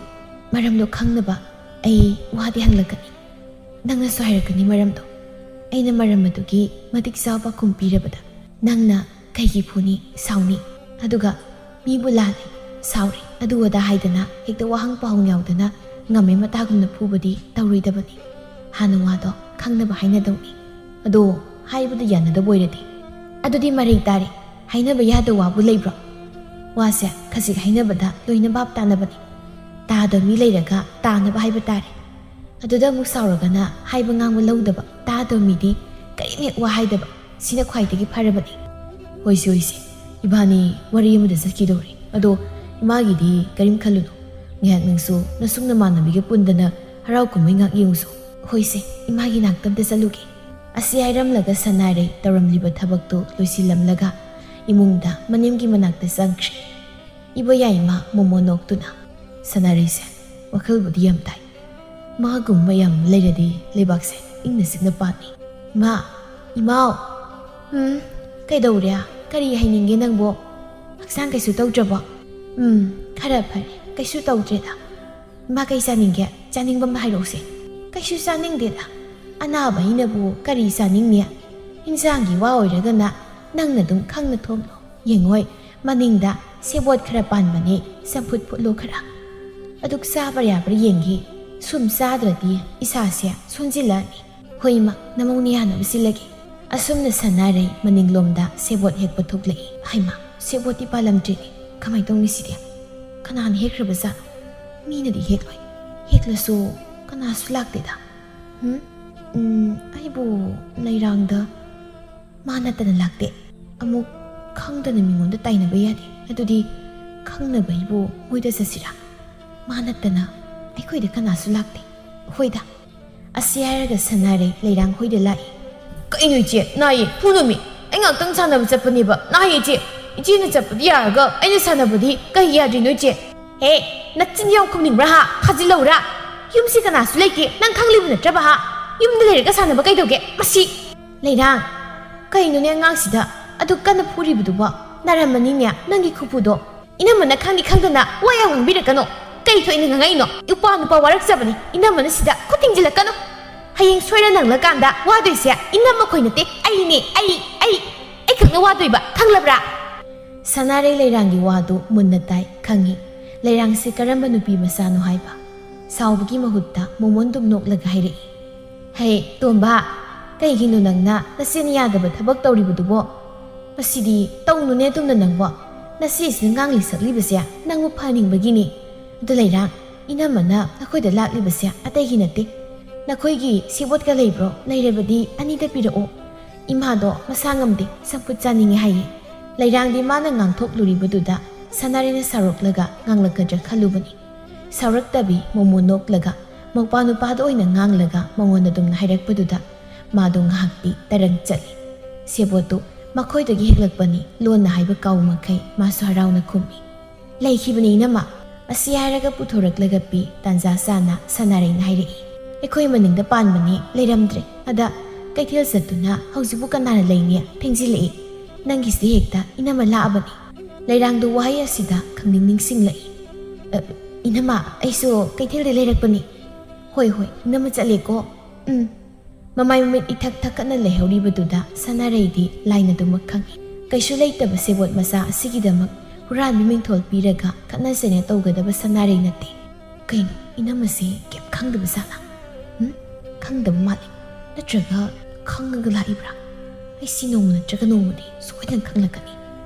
ꯃꯔꯝꯗꯣ ꯈꯪꯅꯕ ꯑꯩ ꯋꯥꯗꯤ ꯍꯪꯂꯛꯀꯅꯤ꯫ ꯅꯪꯅꯁꯨ ꯍꯥꯏꯔꯛꯀꯅꯤ ꯃꯔꯝꯗꯣ꯫ ꯑꯩꯅ ꯃꯔꯝ ꯑꯗꯨꯒꯤ ꯃꯇꯤꯛ ꯆꯥꯕ ꯄꯥꯎꯈꯨꯝ ꯄꯤꯔꯕꯗ ꯅꯪꯅ ꯀꯩꯒꯤ ꯐꯨꯅꯤ, ꯁꯥꯎꯅꯤ? ꯑꯗꯨꯒ ꯃꯤꯕꯨ ꯂꯥꯜꯂꯦ, ꯁꯥꯎꯔꯦ, ꯑꯗꯨ ꯑꯗꯥ ꯍꯥꯏꯗꯅ ꯍꯦꯛꯇ ꯋꯥꯍꯪ ꯄꯥꯎꯍꯪ ꯌꯥꯎꯗꯅ ꯉꯝꯃꯦ ꯃꯇꯥꯒꯨꯝꯅ ꯐꯨꯕꯗꯤ ꯇꯧꯔꯣꯏꯗꯕꯅꯤ꯫ ꯍꯥꯟꯅ ꯋꯥꯗꯣ ꯈꯪꯅꯕ ꯍꯥꯏꯅꯗꯧꯅꯤ꯫ ꯑꯗꯣ ꯍꯥꯏꯕꯗ ꯌꯥꯅꯗꯕ ꯑꯣꯏꯔꯗꯤ? ꯑꯗꯨꯗꯤ ꯃꯔꯩ ꯇꯥꯔꯦ꯫ ꯍꯥꯏꯅꯕ ꯌꯥꯗꯕ ꯋꯥꯕꯨ ꯂꯩꯕ꯭ꯔꯣ? ꯋꯥꯁꯦ ꯈꯖꯤꯛ ꯍꯥꯏꯅꯕꯗ ꯂꯣꯏꯅ ꯚꯥꯞ ꯇꯥꯅꯕꯅꯤ꯫ ꯇꯥꯗꯕ ꯃꯤ ꯂꯩꯔꯒ ꯇꯥꯅꯕ ꯍꯥꯏꯕ ꯇꯥꯔꯦ꯫ ꯑꯗꯨꯗ ꯑꯃꯨꯛ ꯁꯥꯎꯔꯒꯅ ꯍꯥꯏꯕ ꯉꯥꯡꯕ ꯂꯧꯗꯕ, ꯇꯥꯗꯕ ꯃꯤꯗꯤ ꯀꯔꯤꯝ ꯍꯦꯛ ꯋꯥ ꯍꯥꯏꯗꯕ, ꯁꯤꯅ ꯈ꯭ꯋꯥꯏꯗꯒꯤ ꯐꯔꯕꯅꯤ꯫ ꯍꯣꯏꯁꯦ, ꯍꯣꯏꯁꯦ, ꯏꯕꯥꯅꯤ ꯋꯥꯔꯤ ꯑꯃꯗ ꯆꯠꯈꯤꯗꯧꯔꯤ꯫ ꯑꯗꯣ ꯏꯃꯥꯒꯤꯗꯤ ꯀꯔꯤꯝ ꯈꯜꯂꯨꯅꯨ꯫ ꯉꯥꯏꯍꯥꯛ ꯅꯪꯁꯨ ꯅꯁꯨꯡ ꯅꯃꯥꯟꯅꯕꯤꯒ ꯄꯨꯟꯗꯅ ꯍꯔꯥꯎ ꯀꯨꯝꯍꯩ ꯉꯥꯛ ꯌꯦꯡꯉꯨꯁꯨ꯫ ꯍꯣꯏꯁꯦ, ꯏꯃꯥꯒꯤ ꯅꯥꯛꯇ ꯑꯝꯇ ꯆꯠꯂꯨꯒꯦ꯫ ꯑꯁꯤ ꯍꯥꯏꯔꯝꯂꯒ ꯁꯅꯥꯔꯩ ꯇꯧꯔꯝꯂꯤꯕ ꯊꯕꯛꯇꯨ ꯂꯣꯏꯁꯤꯜꯂꯝꯂꯒ ꯏꯃꯨꯡꯗ ꯃꯅꯦꯝꯒꯤ ꯃꯅꯥꯛꯇ ꯆꯪꯈ꯭ꯔꯦ꯫ ꯏꯕꯣꯌꯥꯏꯃ ꯃꯣꯃꯣ ꯅꯣꯛꯇꯨꯅ, "ꯁꯅꯥꯔꯩꯁꯦ ꯋꯥꯈꯜꯕꯨꯗꯤ ꯌꯥꯝ ꯇꯥꯏ꯫ ꯃꯥꯒꯨꯝꯕ ꯌꯥꯝ ꯂꯩꯔꯗꯤ ꯂꯩꯕꯥꯛꯁꯦ ꯏꯪꯅ ꯆꯤꯛꯅ ꯄꯥꯟꯅꯤ꯫ ꯏꯃꯥ, ꯏꯃꯥꯎ꯫ ꯎꯝ, ꯀꯩꯗꯧꯔꯦ? ꯀꯔꯤ ꯍꯥꯏꯅꯤꯡꯒꯦ ꯅꯪꯕꯣ? ꯍꯛꯆꯥꯡ ꯀꯩꯁꯨ ꯇꯧꯗ꯭ꯔꯕꯣ? ꯎꯝ, ꯈꯔ ꯐꯔꯦ꯫ ꯀꯩꯁꯨ ꯇꯧꯗ꯭ꯔꯦꯗ꯫ ꯏꯃꯥ, ꯀꯩ ꯆꯥꯅꯤꯡꯒꯦ? ꯆꯥꯅꯤꯡꯕ ꯑꯃ ꯍꯥꯏꯔꯛꯎꯁꯦ꯫ ꯀꯩꯁꯨ ꯆꯥꯅꯤꯡꯗꯦꯗ꯫ ꯑꯅꯥꯕ ꯑꯩꯅꯕꯨ ꯀꯔꯤ ꯆꯥꯅꯤꯡꯅꯤ? ꯏꯟꯁꯥꯡꯒꯤ ꯋꯥ ꯑꯣꯏꯔꯒꯅ ꯅꯪꯅ ꯑꯗꯨꯝ ꯈꯪꯅ ꯊꯣꯡꯂꯣ꯫ ꯌꯦꯡꯉꯣꯏ, ꯃꯅꯤꯡꯗ ꯁꯦꯕꯣꯠ ꯈꯔ ꯄꯥꯟꯕꯅꯦ, ꯆꯝꯐꯨꯠ ꯐꯨꯠꯂꯣ ꯈꯔ꯫ ꯑꯗꯨ ꯆꯥꯕ ꯌꯥꯕ꯭ꯔꯥ ꯌꯦꯡꯒꯦ꯫ ꯁꯨꯝ ꯆꯥꯗ꯭ꯔꯗꯤ ꯏꯁꯥꯁꯦ ꯁꯣꯟꯖꯤꯜꯂꯛꯑꯅꯤ꯫ ꯍꯣꯏ ꯏꯃꯥ, ꯅꯃꯧꯅ ꯌꯥꯅꯕ ꯁꯤꯜꯂꯒꯦ꯫ ꯑꯁꯨꯝꯅ ꯁꯅꯥꯔꯩ ꯃꯅꯤꯡꯂꯣꯝꯗ ꯁꯦꯕꯣꯠ ꯍꯦꯛꯄ ꯊꯣꯛꯂꯛꯏ꯫ ꯍꯩꯃꯥ, ꯁꯦꯕꯣꯠꯇꯤ ꯄꯥꯜꯂꯝꯗ꯭ꯔꯦꯅꯦ꯫ ꯀꯃꯥꯏ ꯇꯧꯅꯤ ꯁꯤꯗꯤ? ꯀꯅꯥꯅ ꯍꯦꯛꯈ꯭ꯔꯕꯖꯥꯠꯅꯣ? ꯃꯤꯅꯗꯤ ꯍꯦꯛꯂꯣꯏ꯫ ꯍꯦꯛꯂꯁꯨ ꯀꯅꯥꯁꯨ ꯂꯥꯛꯇꯦꯗ꯫ ꯍꯨꯝ? ꯎꯝ, ꯑꯩꯕꯨ ꯂꯩꯔꯥꯡꯗ ꯃꯥ ꯅꯠꯇꯅ ꯂꯥꯛꯇꯦ꯫ ꯑꯃꯨꯛ ꯈꯪꯗꯅ ꯃꯤꯉꯣꯟꯗ ꯇꯥꯏꯅꯕ ꯌꯥꯗꯦ꯫ ꯑꯗꯨꯗꯤ ꯈꯪꯅꯕ ꯑꯩꯕꯨ ꯃꯣꯏꯗ ꯆꯠꯁꯤꯔꯥ? ꯃꯥ ꯅꯠꯇꯅ ꯑꯩꯈꯣꯏꯗ ꯀꯅꯥꯁꯨ ꯂꯥꯛꯇꯦ꯫ ꯍꯣꯏꯗ꯫ ꯑꯁꯤ ꯍꯥꯏꯔꯒ ꯁꯅꯥꯔꯩ ꯂꯩꯔꯥꯡ ꯍꯣꯏꯗ ꯂꯥꯛꯏ꯫ ꯀꯩꯅꯣ ꯏꯆꯦ, ꯅꯥꯏꯌꯦ, ꯐꯨꯅꯨꯃꯤ꯫ ꯑꯩ ꯉꯥꯛꯇꯪ ꯁꯥꯟꯅꯕ ꯆꯠꯄꯅꯦꯕ꯫ ꯅꯥꯏꯌꯦ ꯏꯆꯦ꯫ ꯏꯆꯦꯅ ꯆꯠꯄꯗꯤ ꯌꯥꯔꯒ ꯑꯩꯅ ꯁꯥꯟꯅꯕꯗꯤ ꯀꯩ ꯌꯥꯗ꯭ꯔꯤꯅꯣ ꯏꯆꯦ? ꯍꯦ, ꯅꯆꯤꯟ ꯌꯥꯝ ꯈꯨꯝꯅꯤꯡꯕ꯭ꯔꯥ ꯍꯥ? ꯐꯥꯖꯤꯜꯂꯧꯔꯥ? ꯌꯨꯝꯁꯤ ꯀꯅꯥꯁꯨ ꯂꯩꯇꯦ꯫ ꯅꯪ ꯈꯪꯂꯤꯕ ꯅꯠꯇ꯭ꯔꯕ ꯍꯥ? ꯌꯨꯝꯗ ꯂꯩꯔꯒ ꯁꯥꯟꯅꯕ ꯀꯩꯗꯧꯒꯦ? ꯃꯁꯤ꯫ ꯂꯩꯔꯥꯡ, ꯀꯩꯅꯣꯅꯦ ꯑꯉꯥꯡꯁꯤꯗ ꯑꯗꯨ ꯀꯟꯅ ꯐꯨꯔꯤꯕꯗꯨꯕꯣ? ꯅꯥꯔꯝꯃꯅꯤꯅꯦ ꯅꯪꯒꯤ ꯈꯨꯐꯨꯗꯣ꯫ ꯏꯅꯝꯃꯅ ꯈꯪꯗꯤ ꯈꯪꯗꯅ ꯋꯥ ꯌꯥꯝ ꯉꯥꯡꯕꯤꯔꯛꯀꯅꯣ꯫ ꯀꯩ ꯊꯣꯛꯏꯅ ꯉꯥꯡꯉꯛꯏꯅꯣ? ꯅꯨꯄꯥ ꯅꯨꯄꯥ ꯋꯥꯔꯛꯆꯕꯅꯤ꯫ ꯏꯅꯝꯃꯅ ꯁꯤꯗ ꯈꯨꯠ ꯊꯤꯡꯖꯤꯜꯂꯛꯀꯅꯨ꯫ ꯍꯌꯦꯡ ꯁꯣꯏꯔ ꯅꯪꯂꯀꯥꯟꯗ ꯋꯥꯗꯣꯏꯁꯦ ꯏꯅꯝꯃ ꯈꯣꯏ ꯅꯠꯇꯦ, ꯑꯩꯅꯦ, ꯑꯩ, ꯑꯩ, ꯑꯩ ꯈꯛꯅ ꯋꯥꯗꯣꯏꯕ, ꯈꯪꯂꯕ꯭ꯔꯥ? ꯁꯅꯥꯔꯩ ꯂꯩꯔꯥꯡꯒꯤ ꯋꯥꯗꯨ ꯃꯨꯟꯅ ꯇꯥꯏ, ꯈꯪꯉꯤ꯫ ꯂꯩꯔꯥꯡꯁꯦ ꯀꯔꯝꯕ ꯅꯨꯄꯤ ꯃꯆꯥꯅꯣ ꯍꯥꯏꯕ꯫ ꯁꯥꯎꯕꯒꯤ ꯃꯍꯨꯠꯇ ꯃꯣꯃꯣꯟ ꯑꯗꯨꯝ ꯅꯣꯛꯂꯒ ꯍꯥꯏꯔꯛꯏ꯫ ꯍꯦ, ꯇꯣꯝꯕ, ꯀꯩꯒꯤꯅꯣ ꯅꯪꯅ ꯅꯆꯦꯅ ꯌꯥꯗꯕ ꯊꯕꯛ ꯇꯧꯔꯤꯕꯗꯨꯕꯣ? ꯃꯁꯤꯗꯤ ꯇꯧꯅꯨꯅꯦ ꯑꯗꯨꯝꯅ ꯅꯪꯕꯣ꯫ ꯅꯆꯦꯁꯤꯅ ꯉꯥꯡꯂꯤ ꯁꯛꯂꯤꯕꯁꯦ ꯅꯪꯕꯨ ꯐꯍꯟꯅꯤꯡꯕꯒꯤꯅꯤ꯫ ꯑꯗꯨ ꯂꯩꯔꯥꯡ, ꯏꯅꯝꯃꯅ ꯅꯈꯣꯏꯗ ꯂꯥꯛꯂꯤꯕꯁꯦ ꯑꯇꯩꯒꯤ ꯅꯠꯇꯦ꯫ ꯅꯈꯣꯏꯒꯤ ꯁꯦꯕꯣꯠꯀ ꯂꯩꯕ꯭ꯔꯣ? ꯂꯩꯔꯕꯗꯤ ꯑꯅꯤꯗ ꯄꯤꯔꯛꯑꯣ꯫ ꯏꯃꯥꯗꯣ ꯃꯁꯥ ꯉꯝꯗꯦ, ꯆꯝꯐꯨꯠ ꯆꯥꯅꯤꯡꯉꯦ ꯍꯥꯏꯌꯦ꯫ ꯂꯩꯔꯥꯡꯗꯤ ꯃꯥꯅ ꯉꯥꯡꯊꯣꯛꯂꯨꯔꯤꯕꯗꯨꯗ ꯁꯅꯥꯔꯩꯅ ꯁꯥꯎꯔꯛꯂꯒ ꯉꯥꯡꯂꯛꯀꯗ꯭ꯔꯥ ꯈꯜꯂꯨꯕꯅꯤ꯫ ꯁꯥꯎꯔꯛꯇꯕꯤ ꯃꯣꯃꯣ ꯅꯣꯛꯂꯒ ꯃꯧꯄꯥ ꯅꯨꯄꯥꯗ ꯑꯣꯏꯅ ꯉꯥꯡꯂꯒ ꯃꯉꯣꯟꯗ ꯑꯗꯨꯝꯅ ꯍꯥꯏꯔꯛꯄꯗꯨꯗ ꯃꯥꯗꯣ ꯉꯥꯏꯍꯥꯛꯇꯤ ꯇꯔꯪ ꯆꯠꯂꯤ꯫ ꯁꯦꯕꯣꯠꯇꯨ ꯃꯈꯣꯏꯗꯒꯤ ꯍꯦꯛꯂꯛꯄꯅꯤ, ꯂꯣꯟꯅ ꯍꯥꯏꯕ ꯀꯥꯎ ꯃꯈꯩ ꯃꯥꯁꯨ ꯍꯔꯥꯎꯅ ꯈꯨꯝꯃꯤ꯫ ꯂꯩꯈꯤꯕꯅꯤ ꯏꯅꯝꯃ, ꯑꯁꯤ ꯍꯥꯏꯔꯒ ꯄꯨꯊꯣꯔꯛꯂꯒ ꯄꯤ꯫ ꯇꯥꯟꯖꯥ ꯆꯥꯅ ꯁꯅꯥꯔꯩꯅ ꯍꯥꯏꯔꯛꯏ, "ꯑꯩꯈꯣꯏ ꯃꯅꯤꯡꯗ ꯄꯥꯟꯕꯅꯤ, ꯂꯩꯔꯝꯗ꯭ꯔꯦ꯫ ꯑꯗ ꯀꯩꯊꯦꯜ ꯆꯠꯇꯨꯅ ꯍꯧꯖꯤꯛꯄꯨ ꯀꯅꯥꯅ ꯂꯩꯅꯤ? ꯊꯦꯡꯖꯤꯜꯂꯛꯏ꯫ ꯅꯪꯒꯤꯁꯤ ꯍꯦꯛꯇ ꯏꯅꯝꯃ ꯂꯥꯛꯑꯕꯅꯤ꯫" ꯂꯩꯔꯥꯡꯗꯣ ꯋꯥꯍꯩ ꯑꯁꯤꯗ ꯈꯪꯅꯤꯡ ꯅꯤꯡꯁꯤꯡꯂꯛꯏ꯫ "ꯑ, ꯏꯅꯝꯃ, ꯑꯩꯁꯨ ꯀꯩꯊꯦꯜꯗ ꯂꯩꯔꯛꯄꯅꯤ꯫" "ꯍꯣꯏ, ꯍꯣꯏ, ꯏꯅꯝꯃ ꯆꯠꯂꯦꯀꯣ꯫ ꯎꯝ꯫" ꯃꯃꯥꯏ ꯃꯃꯤꯠ ꯏꯊꯛ ꯊꯛꯀꯠꯅ ꯂꯩꯍꯧꯔꯤꯕꯗꯨꯗ ꯁꯅꯥꯔꯩꯗꯤ ꯂꯥꯏꯅꯗꯨꯃꯛ ꯈꯪꯏ꯫ ꯀꯩꯁꯨ ꯂꯩꯇꯕ ꯁꯦꯕꯣꯠ ꯃꯆꯥ ꯑꯁꯤꯒꯤꯗꯃꯛ ꯍꯨꯔꯥꯟꯕ ꯃꯤꯡꯊꯣꯜ ꯄꯤꯔꯒ ꯈꯠꯅ ꯆꯩꯅ ꯇꯧꯒꯗꯕ ꯁꯅꯥꯔꯩ ꯅꯠꯇꯦ꯫ ꯀꯩꯅꯣ, ꯏꯅꯝꯃꯁꯦ ꯀꯩꯝ ꯈꯪꯗꯕ ꯖꯥꯠꯂꯥ? ꯎꯝ? ꯈꯪꯗꯕ ꯃꯥꯜꯂꯤ꯫ ꯅꯠꯇ꯭ꯔꯒ ꯈꯪꯉꯒ ꯂꯥꯛꯏꯕ꯭ꯔꯥ? ꯑꯩꯁꯤ ꯅꯣꯡꯃ ꯅꯠꯇ꯭ꯔꯒ ꯅꯣꯡꯃꯗꯤ ꯁꯣꯏꯗꯅ ꯈꯪꯂꯛꯀꯅꯤ꯫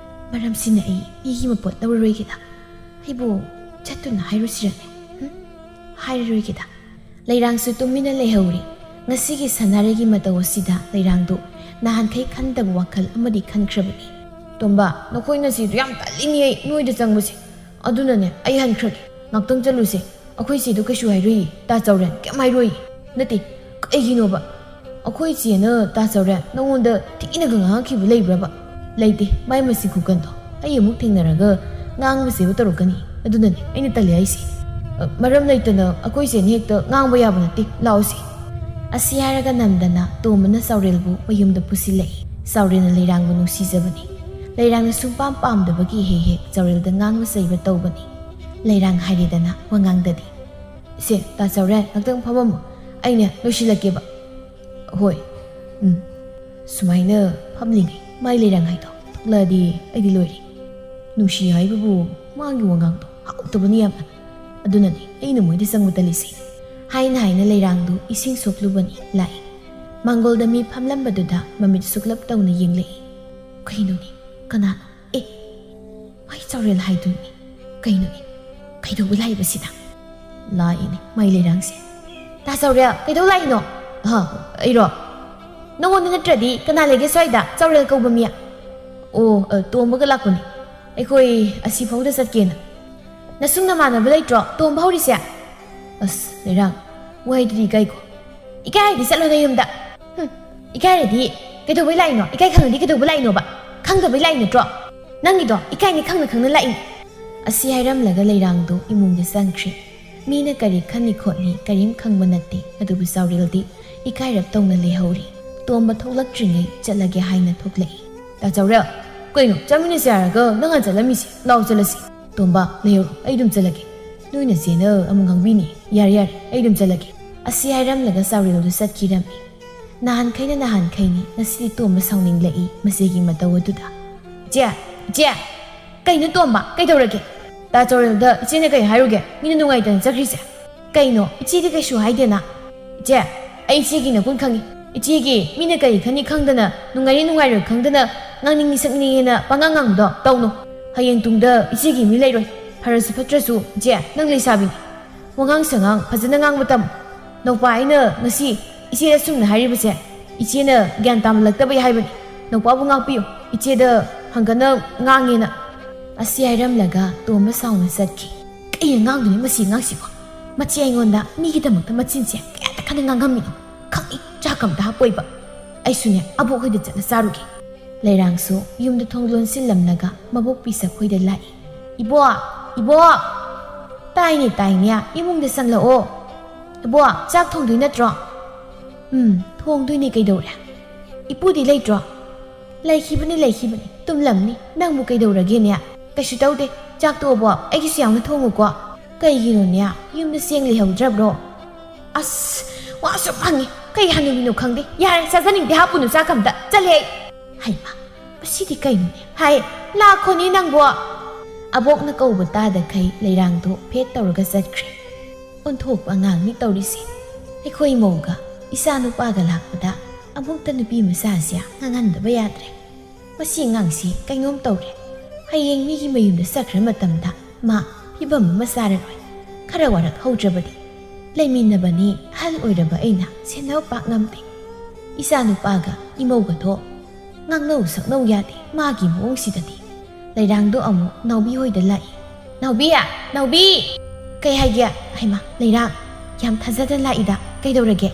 ꯃꯔꯝꯁꯤꯅ ꯑꯩ ꯃꯤꯒꯤ ꯃꯄꯣꯠ ꯂꯧꯔꯔꯣꯏꯒꯦꯗ꯫ ꯑꯩꯕꯨ ꯆꯠꯇꯨꯅ ꯍꯥꯏꯔꯨꯁꯤꯔꯅꯦ? ꯎꯝ? ꯍꯥꯏꯔꯔꯣꯏꯒꯦꯗ꯫ ꯂꯩꯔꯥꯡꯁꯨ ꯇꯨꯃꯤꯟꯅ ꯂꯩꯍꯧꯔꯤ꯫ ꯉꯁꯤꯒꯤ ꯁꯅꯥꯔꯩꯒꯤ ꯃꯇꯧ ꯑꯁꯤꯗ ꯂꯩꯔꯥꯡꯗꯨ ꯅꯍꯥꯟꯈꯩ ꯈꯟꯗꯕ ꯋꯥꯈꯜ ꯑꯃꯗꯤ ꯈꯟꯈ꯭ꯔꯕꯅꯤ꯫ "ꯇꯣꯝꯕ, ꯅꯈꯣꯏꯅ ꯁꯤꯗ ꯌꯥꯝ ꯇꯜꯂꯤꯅꯦ ꯑꯩ ꯅꯣꯏꯗ ꯆꯪꯕꯁꯦ꯫ ꯑꯗꯨꯅꯅꯦ, ꯑꯩ ꯍꯟꯈ꯭ꯔꯒꯦ꯫ ꯉꯥꯛꯇꯪ ꯆꯠꯂꯨꯁꯦ꯫ ꯑꯩꯈꯣꯏ ꯆꯦꯗꯣ ꯀꯩꯁꯨ ꯍꯥꯏꯔꯣꯏꯌꯦ, ꯇꯥ ꯆꯥꯎꯔꯦꯟ, ꯀꯩꯝ ꯍꯥꯏꯔꯣꯏꯌꯦ꯫" "ꯅꯠꯇꯦ, ꯀꯩꯒꯤꯅꯣꯕ? ꯑꯩꯈꯣꯏ ꯆꯦꯅ, ꯇꯥ ꯆꯥꯎꯔꯦꯟ, ꯅꯉꯣꯟꯗ ꯊꯤꯅꯒ ꯉꯥꯡꯉꯛꯈꯤꯕ ꯂꯩꯕ꯭ꯔꯕ?" "ꯂꯩꯇꯦ, ꯃꯥꯏ ꯃꯆꯤꯟ ꯈꯨꯀꯟꯗꯣ꯫ ꯑꯩ ꯑꯃꯨꯛ ꯊꯦꯡꯅꯔꯒ ꯉꯥꯡꯕꯁꯦꯕ ꯇꯧꯔꯛꯀꯅꯤ꯫ ꯑꯗꯨꯅꯅꯦ ꯑꯩꯅ ꯇꯜꯂꯦ ꯍꯥꯏꯁꯦ꯫ ꯑ, ꯃꯔꯝ ꯂꯩꯇꯅ ꯑꯩꯈꯣꯏ ꯆꯦꯅ ꯍꯦꯛꯇ ꯉꯥꯡꯕ ꯌꯥꯕ ꯅꯠꯇꯦ꯫ ꯂꯥꯛꯑꯣꯁꯦ꯫" ꯑꯁꯤ ꯍꯥꯏꯔꯒ ꯅꯟꯗꯅ ꯇꯣꯝꯕꯅ ꯆꯥꯎꯔꯦꯜꯕꯨ ꯃꯌꯨꯝꯗ ꯄꯨꯁꯤꯜꯂꯛꯏ꯫ ꯆꯥꯎꯔꯦꯜꯅ ꯂꯩꯔꯥꯡꯕꯨ ꯅꯨꯡꯁꯤꯖꯕꯅꯤ꯫ ꯂꯩꯔꯥꯡꯅ ꯁꯨꯡꯄꯥꯝ ꯄꯥꯝꯗꯕꯒꯤ ꯍꯦꯛ ꯍꯦꯛ ꯆꯥꯎꯔꯦꯜꯗ ꯉꯥꯡꯕ ꯆꯩꯕ ꯇꯧꯕꯅꯤ꯫ ꯂꯩꯔꯥꯡ ꯍꯥꯏꯔꯦꯗꯅ ꯋꯥꯉꯥꯡꯗꯗꯤ꯫ "ꯁꯦ, ꯇꯥ ꯆꯥꯎꯔꯦꯟ, ꯉꯥꯛꯇꯪ ꯐꯝꯃꯝꯃꯣ꯫ ꯑꯩꯅꯦ ꯂꯣꯏꯁꯤꯜꯂꯛꯀꯦꯕ꯫" "ꯍꯣꯏ꯫" ꯎꯝ꯫ ꯁꯨꯃꯥꯏꯅ ꯐꯝꯂꯤꯉꯩ ꯃꯥꯏ ꯂꯩꯔꯥꯡ ꯍꯥꯏꯗꯣ ꯊꯣꯛꯂꯛꯑꯗꯤ ꯑꯩꯗꯤ ꯂꯣꯏꯔꯦ꯫ ꯅꯨꯡꯁꯤ ꯍꯥꯏꯕꯕꯨ ꯃꯥꯒꯤ ꯋꯥꯉꯥꯡꯗꯣ ꯍꯥꯎꯇꯕꯅꯤ ꯌꯥꯝꯅ꯫ ꯑꯗꯨꯅꯅꯦ ꯑꯩꯅ ꯃꯣꯏꯗ ꯆꯪꯕ ꯇꯜꯂꯤꯁꯦ꯫ ꯍꯥꯏꯅ ꯍꯥꯏꯅ ꯂꯩꯔꯥꯡꯗꯨ ꯏꯁꯤꯡ ꯁꯣꯛꯂꯨꯕꯅꯤ ꯂꯥꯛꯏ꯫ ꯃꯥꯡꯒꯣꯜꯗ ꯃꯤ ꯐꯝꯂꯝꯕꯗꯨꯗ ꯃꯃꯤꯠ ꯁꯨꯛꯂꯞ ꯇꯧꯅ ꯌꯦꯡꯂꯛꯏ꯫ "ꯀꯩꯅꯣꯅꯦ? ꯀꯅꯥꯅꯣ? ꯑꯦ, ꯃꯥꯏ ꯆꯥꯎꯔꯦꯜ ꯍꯥꯏꯗꯨꯅꯤ꯫ ꯀꯩꯅꯣꯅꯦ? ꯀꯩꯗꯧꯕ ꯂꯥꯛꯏꯕ ꯁꯤꯗ?" ꯂꯥꯛꯏꯅꯦ ꯃꯥꯏ ꯂꯩꯔꯥꯡꯁꯦ꯫ "ꯇꯥ ꯆꯥꯎꯔꯦꯜ, ꯀꯩꯗꯧ ꯂꯥꯛꯏꯅꯣ?" "ꯍꯥ? ꯑꯩꯔꯣ? ꯅꯉꯣꯟꯗ ꯅꯠꯇ꯭ꯔꯗꯤ ꯀꯅꯥ ꯂꯩꯒꯦ ꯁ꯭ꯋꯥꯏꯗ ꯆꯥꯎꯔꯦꯜ ꯀꯧꯕ ꯃꯤ?" "ꯑꯣ, ꯑ, ꯇꯣꯝꯕꯒ ꯂꯥꯛꯄꯅꯦ꯫ ꯑꯩꯈꯣꯏ ꯑꯁꯤ ꯐꯥꯎꯗ ꯆꯠꯀꯦꯅ꯫" "ꯅꯁꯨꯡ ꯅꯃꯥꯟꯅꯕ ꯂꯩꯇ꯭ꯔꯣ ꯇꯣꯝꯕ ꯍꯧꯔꯤꯁꯦ?" ꯑꯁ, ꯂꯩꯔꯥꯡ, ꯋꯥꯍꯩꯗꯨꯗꯤ ꯏꯀꯥꯏꯀꯣ꯫ "ꯏꯀꯥꯏꯔꯗꯤ ꯆꯠꯂꯣ ꯅꯌꯨꯝꯗ꯫" "ꯍꯨꯝ, ꯏꯀꯥꯏꯔꯗꯤ ꯀꯩꯗꯧꯕꯩ ꯂꯥꯛꯏꯅꯣ? ꯏꯀꯥꯏ ꯈꯪꯉꯗꯤ ꯀꯩꯗꯧꯕ ꯂꯥꯛꯏꯅꯣꯕ? ꯈꯪꯗꯕꯩ ꯂꯥꯛꯏ ꯅꯠꯇ꯭ꯔꯣ? ꯅꯪꯒꯤꯗꯣ ꯏꯀꯥꯏꯅꯤ ꯈꯪꯅ ꯈꯪꯅ ꯂꯥꯛꯏꯅꯤ꯫" ꯑꯁꯤ ꯍꯥꯏꯔꯝꯂꯒ ꯂꯩꯔꯥꯡꯗꯨ ꯏꯃꯨꯡꯗ ꯆꯪꯈ꯭ꯔꯦ꯫ ꯃꯤꯅ ꯀꯔꯤ ꯈꯟꯅꯤ ꯈꯣꯠꯅꯤ ꯀꯔꯤꯝ ꯈꯪꯕ ꯅꯠꯇꯦ, ꯑꯗꯨꯕꯨ ꯆꯥꯎꯔꯦꯜꯗꯤ ꯏꯀꯥꯏꯔꯞ ꯇꯧꯅ ꯂꯩꯍꯧꯔꯤ꯫ ꯇꯣꯝꯕ ꯊꯣꯛꯂꯛꯇ꯭ꯔꯤꯉꯩ ꯆꯠꯂꯒꯦ ꯍꯥꯏꯅ ꯊꯣꯛꯂꯛꯏ꯫ "ꯇꯥ ꯆꯥꯎꯔꯦꯜ, ꯀꯩꯅꯣ ꯆꯠꯃꯤꯟꯅꯁꯦ ꯍꯥꯏꯔꯒ ꯅꯪ ꯍꯥꯟꯅ ꯆꯠꯂꯝꯃꯤꯁꯦ? ꯂꯥꯎ ꯆꯠꯂꯁꯤ꯫" "ꯇꯣꯝꯕ, ꯂꯩꯍꯧꯔꯣ, ꯑꯩ ꯑꯗꯨꯝ ꯆꯠꯂꯒꯦ꯫ ꯅꯣꯏ ꯅꯆꯦꯅ ꯑꯃꯨꯛ ꯉꯥꯡꯕꯤꯅꯤ꯫ ꯌꯥꯔꯦ ꯌꯥꯔꯦ, ꯑꯩ ꯑꯗꯨꯝ ꯆꯠꯂꯒꯦ꯫" ꯑꯁꯤ ꯍꯥꯏꯔꯝꯂꯒ ꯆꯥꯎꯔꯦꯜꯗꯨ ꯆꯠꯈꯤꯔꯝꯃꯤ꯫ ꯅꯍꯥꯟꯈꯩꯅ ꯅꯍꯥꯟꯈꯩꯅꯤ, ꯉꯁꯤꯗꯤ ꯇꯣꯝꯕ ꯁꯥꯎꯅꯤꯡꯂꯛꯏ ꯃꯆꯦꯒꯤ ꯃꯇꯧ ꯑꯗꯨꯗ꯫ "ꯏꯆꯦ, ꯏꯆꯦ!" "ꯀꯩꯅꯣ ꯇꯣꯝꯕ, ꯀꯩꯗꯧꯔꯒꯦ?" "ꯇꯥ ꯆꯥꯎꯔꯦꯜꯗ ꯏꯆꯦꯅ ꯀꯩ ꯍꯥꯏꯔꯨꯒꯦ? ꯃꯤꯅ ꯅꯨꯡꯉꯥꯏꯇꯅ ꯆꯠꯈ꯭ꯔꯤꯁꯦ꯫ ꯀꯩꯅꯣ, ꯏꯆꯦꯗꯤ ꯀꯩꯁꯨ ꯍꯥꯏꯗꯦꯅ?" "ꯏꯆꯦ, ꯑꯩ ꯏꯆꯦꯒꯤ ꯅꯒꯨꯟ ꯈꯪꯉꯤ꯫ ꯏꯆꯦꯒꯤ ꯃꯤꯅ ꯀꯔꯤ ꯈꯟꯅꯤ ꯈꯪꯗꯅ ꯅꯨꯡꯉꯥꯏꯅꯤ ꯅꯨꯡꯉꯥꯏꯔꯣꯏ ꯈꯪꯗꯅ ꯉꯥꯡꯅꯤꯡꯉꯤ ꯁꯛꯅꯤꯡꯉꯦꯅ ꯄꯉꯥꯡ ꯉꯥꯡꯕꯗꯣ ꯇꯧꯅꯨ꯫ ꯍꯌꯦꯡ ꯇꯨꯡꯗ ꯏꯆꯦꯒꯤ ꯃꯤ ꯂꯩꯔꯣꯏ꯫ ꯐꯔꯁꯨ ꯐꯠꯇ꯭ꯔꯁꯨ, ꯏꯆꯦ, ꯅꯪ ꯂꯩꯁꯥꯕꯤꯅꯤ꯫ ꯋꯥꯉꯥꯡ ꯁꯉꯥꯡ ꯐꯖꯅ ꯉꯥꯡꯕ ꯇꯝꯃꯨ꯫ ꯅꯧꯄꯥ ꯑꯩꯅ ꯉꯁꯤ ꯏꯆꯦꯗ ꯁꯨꯝꯅ ꯍꯥꯏꯔꯤꯕꯁꯦ ꯏꯆꯦꯅ ꯒ꯭ꯌꯥꯟ ꯇꯥꯃꯜꯂꯛꯇꯕꯩ ꯍꯥꯏꯕꯅꯤ꯫ ꯅꯧꯄꯥꯕꯨ ꯉꯥꯛꯄꯤꯌꯨ, ꯏꯆꯦꯗ ꯍꯪꯒꯠꯅ ꯉꯥꯡꯉꯦꯅ꯫" ꯑꯁꯤ ꯍꯥꯏꯔꯝꯂꯒ ꯇꯣꯝꯕ ꯁꯥꯎꯅ ꯆꯠꯈꯤ꯫ "ꯀꯩ ꯑꯉꯥꯡꯗꯨꯅꯤ ꯃꯁꯤ ꯑꯉꯥꯡꯁꯤꯕꯣ? ꯃꯆꯦ ꯑꯩꯉꯣꯟꯗ ꯃꯤꯒꯤꯗꯃꯛꯇ ꯃꯆꯤꯟꯁꯦ ꯀꯌꯥꯗ ꯀꯟꯅ ꯉꯥꯡꯉꯝꯃꯤꯅꯣ ꯈꯪꯉꯤ꯫ ꯆꯥꯛ ꯑꯝꯇ ꯍꯥꯞꯄꯣꯏꯕ꯫ ꯑꯩꯁꯨꯅꯦ ꯑꯕꯣꯛ ꯍꯣꯏꯗ ꯆꯠꯂ ꯆꯥꯔꯨꯒꯦ꯫" ꯂꯩꯔꯥꯡꯁꯨ ꯌꯨꯝꯗ ꯊꯣꯡ ꯂꯣꯟꯁꯤꯜꯂꯝꯂꯒ ꯃꯕꯣꯛ ꯄꯤꯁꯛ ꯍꯣꯏꯗ ꯂꯥꯛꯏ꯫ "ꯏꯕꯣꯛ! ꯏꯕꯣꯛ!" "ꯇꯥꯏꯅꯦ, ꯇꯥꯏꯅꯦ, ꯏꯃꯨꯡꯗ ꯆꯪꯂꯛꯑꯣ꯫ ꯏꯕꯣꯛ, ꯆꯥꯛ ꯊꯣꯡꯗꯣꯏ ꯅꯠꯇ꯭ꯔꯣ?" "ꯎꯝ, ꯊꯣꯡꯗꯣꯏꯅꯦ, ꯀꯩꯗꯧꯔꯦ?" "ꯏꯄꯨꯗꯤ ꯂꯩꯇ꯭ꯔꯣ?" "ꯂꯩꯈꯤꯕꯅꯤ, ꯂꯩꯈꯤꯕꯅꯤ, ꯇꯨꯝꯂꯝꯅꯤ꯫ ꯅꯪꯕꯨ ꯀꯩꯗꯧꯔꯒꯦꯅꯦ?" "ꯀꯩꯁꯨ ꯇꯧꯗꯦ, ꯆꯥꯛ ꯇꯣꯛꯑꯕꯣ? ꯑꯩꯒꯤꯁꯨ ꯌꯥꯎꯅ ꯊꯣꯡꯉꯨꯀꯣ꯫" "ꯀꯩꯒꯤꯅꯣꯅꯦ, ꯌꯨꯝꯗ ꯆꯦꯡ ꯂꯩꯍꯧꯗ꯭ꯔꯕ꯭ꯔꯣ?" "ꯑꯁ, ꯋꯥꯁꯨ ꯐꯪꯉꯤ, ꯀꯩ ꯍꯅꯨꯕꯤꯅꯣ ꯈꯪꯗꯦ꯫ ꯌꯥꯔꯦ, ꯆꯥꯖꯅꯤꯡꯗꯦ, ꯍꯥꯞꯄꯨꯅꯨ ꯆꯥꯛ ꯑꯝꯇ꯫ ꯆꯠꯂꯦ ꯑꯩ꯫" "ꯍꯩꯃꯥ, ꯃꯁꯤꯗꯤ ꯀꯩꯅꯣꯅꯦ? ꯍꯥꯏ, ꯂꯥꯛꯈꯣꯅꯦ ꯅꯪꯕꯣ!" ꯑꯕꯣꯛꯅ ꯀꯧꯕ ꯇꯥꯗꯈꯩ ꯂꯩꯔꯥꯡꯗꯣ ꯐꯦꯠ ꯇꯧꯔꯒ ꯆꯠꯈ꯭ꯔꯦ꯫ ꯑꯣꯟꯊꯣꯛꯄ ꯑꯉꯥꯡꯅꯤ ꯇꯧꯔꯤꯁꯦ꯫ ꯑꯩꯈꯣꯏ ꯃꯧꯒ ꯏꯆꯥ ꯅꯨꯄꯥꯒ ꯂꯥꯛꯄꯗ ꯑꯃꯨꯛꯇ ꯅꯨꯄꯤ ꯃꯆꯥꯁꯦ ꯉꯥꯡꯍꯟꯗꯕ ꯌꯥꯗ꯭ꯔꯦ꯫ ꯃꯁꯤ ꯑꯉꯥꯡꯁꯤ ꯀꯩꯅꯣꯝ ꯇꯧꯔꯦ꯫ ꯍꯌꯦꯡ ꯃꯤꯒꯤ ꯃꯌꯨꯝꯗ ꯆꯠꯈ꯭ꯔ ꯃꯇꯝꯗ ꯃꯥ ꯐꯤꯕꯝ ꯑꯃ ꯆꯥꯔꯔꯣꯏ꯫ ꯈꯔ ꯋꯥꯔꯛ ꯍꯧꯗ꯭ꯔꯕꯗꯤ꯫ ꯂꯩꯃꯤꯟꯅꯕꯅꯤ ꯑꯍꯜ ꯑꯣꯏꯔꯕ ꯑꯩꯅ ꯁꯦꯟꯅꯕ ꯄꯥꯛ ꯉꯝꯗꯦ꯫ ꯏꯆꯥ ꯅꯨꯄꯥꯒ ꯏꯃꯧꯒꯗꯣ ꯉꯥꯡꯅꯧ ꯁꯛꯅꯧ ꯌꯥꯗꯦ ꯃꯥꯒꯤ ꯃꯑꯣꯡꯁꯤꯗꯗꯤ꯫ ꯂꯩꯔꯥꯡꯗꯣ ꯑꯃꯨꯛ ꯅꯥꯎꯕꯤ ꯍꯣꯏꯗ ꯂꯥꯛꯏ꯫ "ꯅꯥꯎꯕꯤ! ꯅꯥꯎꯕꯤ!" "ꯀꯩ ꯍꯥꯏꯒꯦ?" "ꯍꯩꯃꯥ, ꯂꯩꯔꯥꯡ, ꯌꯥꯝ ꯊꯥꯖꯗꯅ ꯂꯥꯛꯏꯗ꯫ ꯀꯩꯗꯧꯔꯒꯦ?"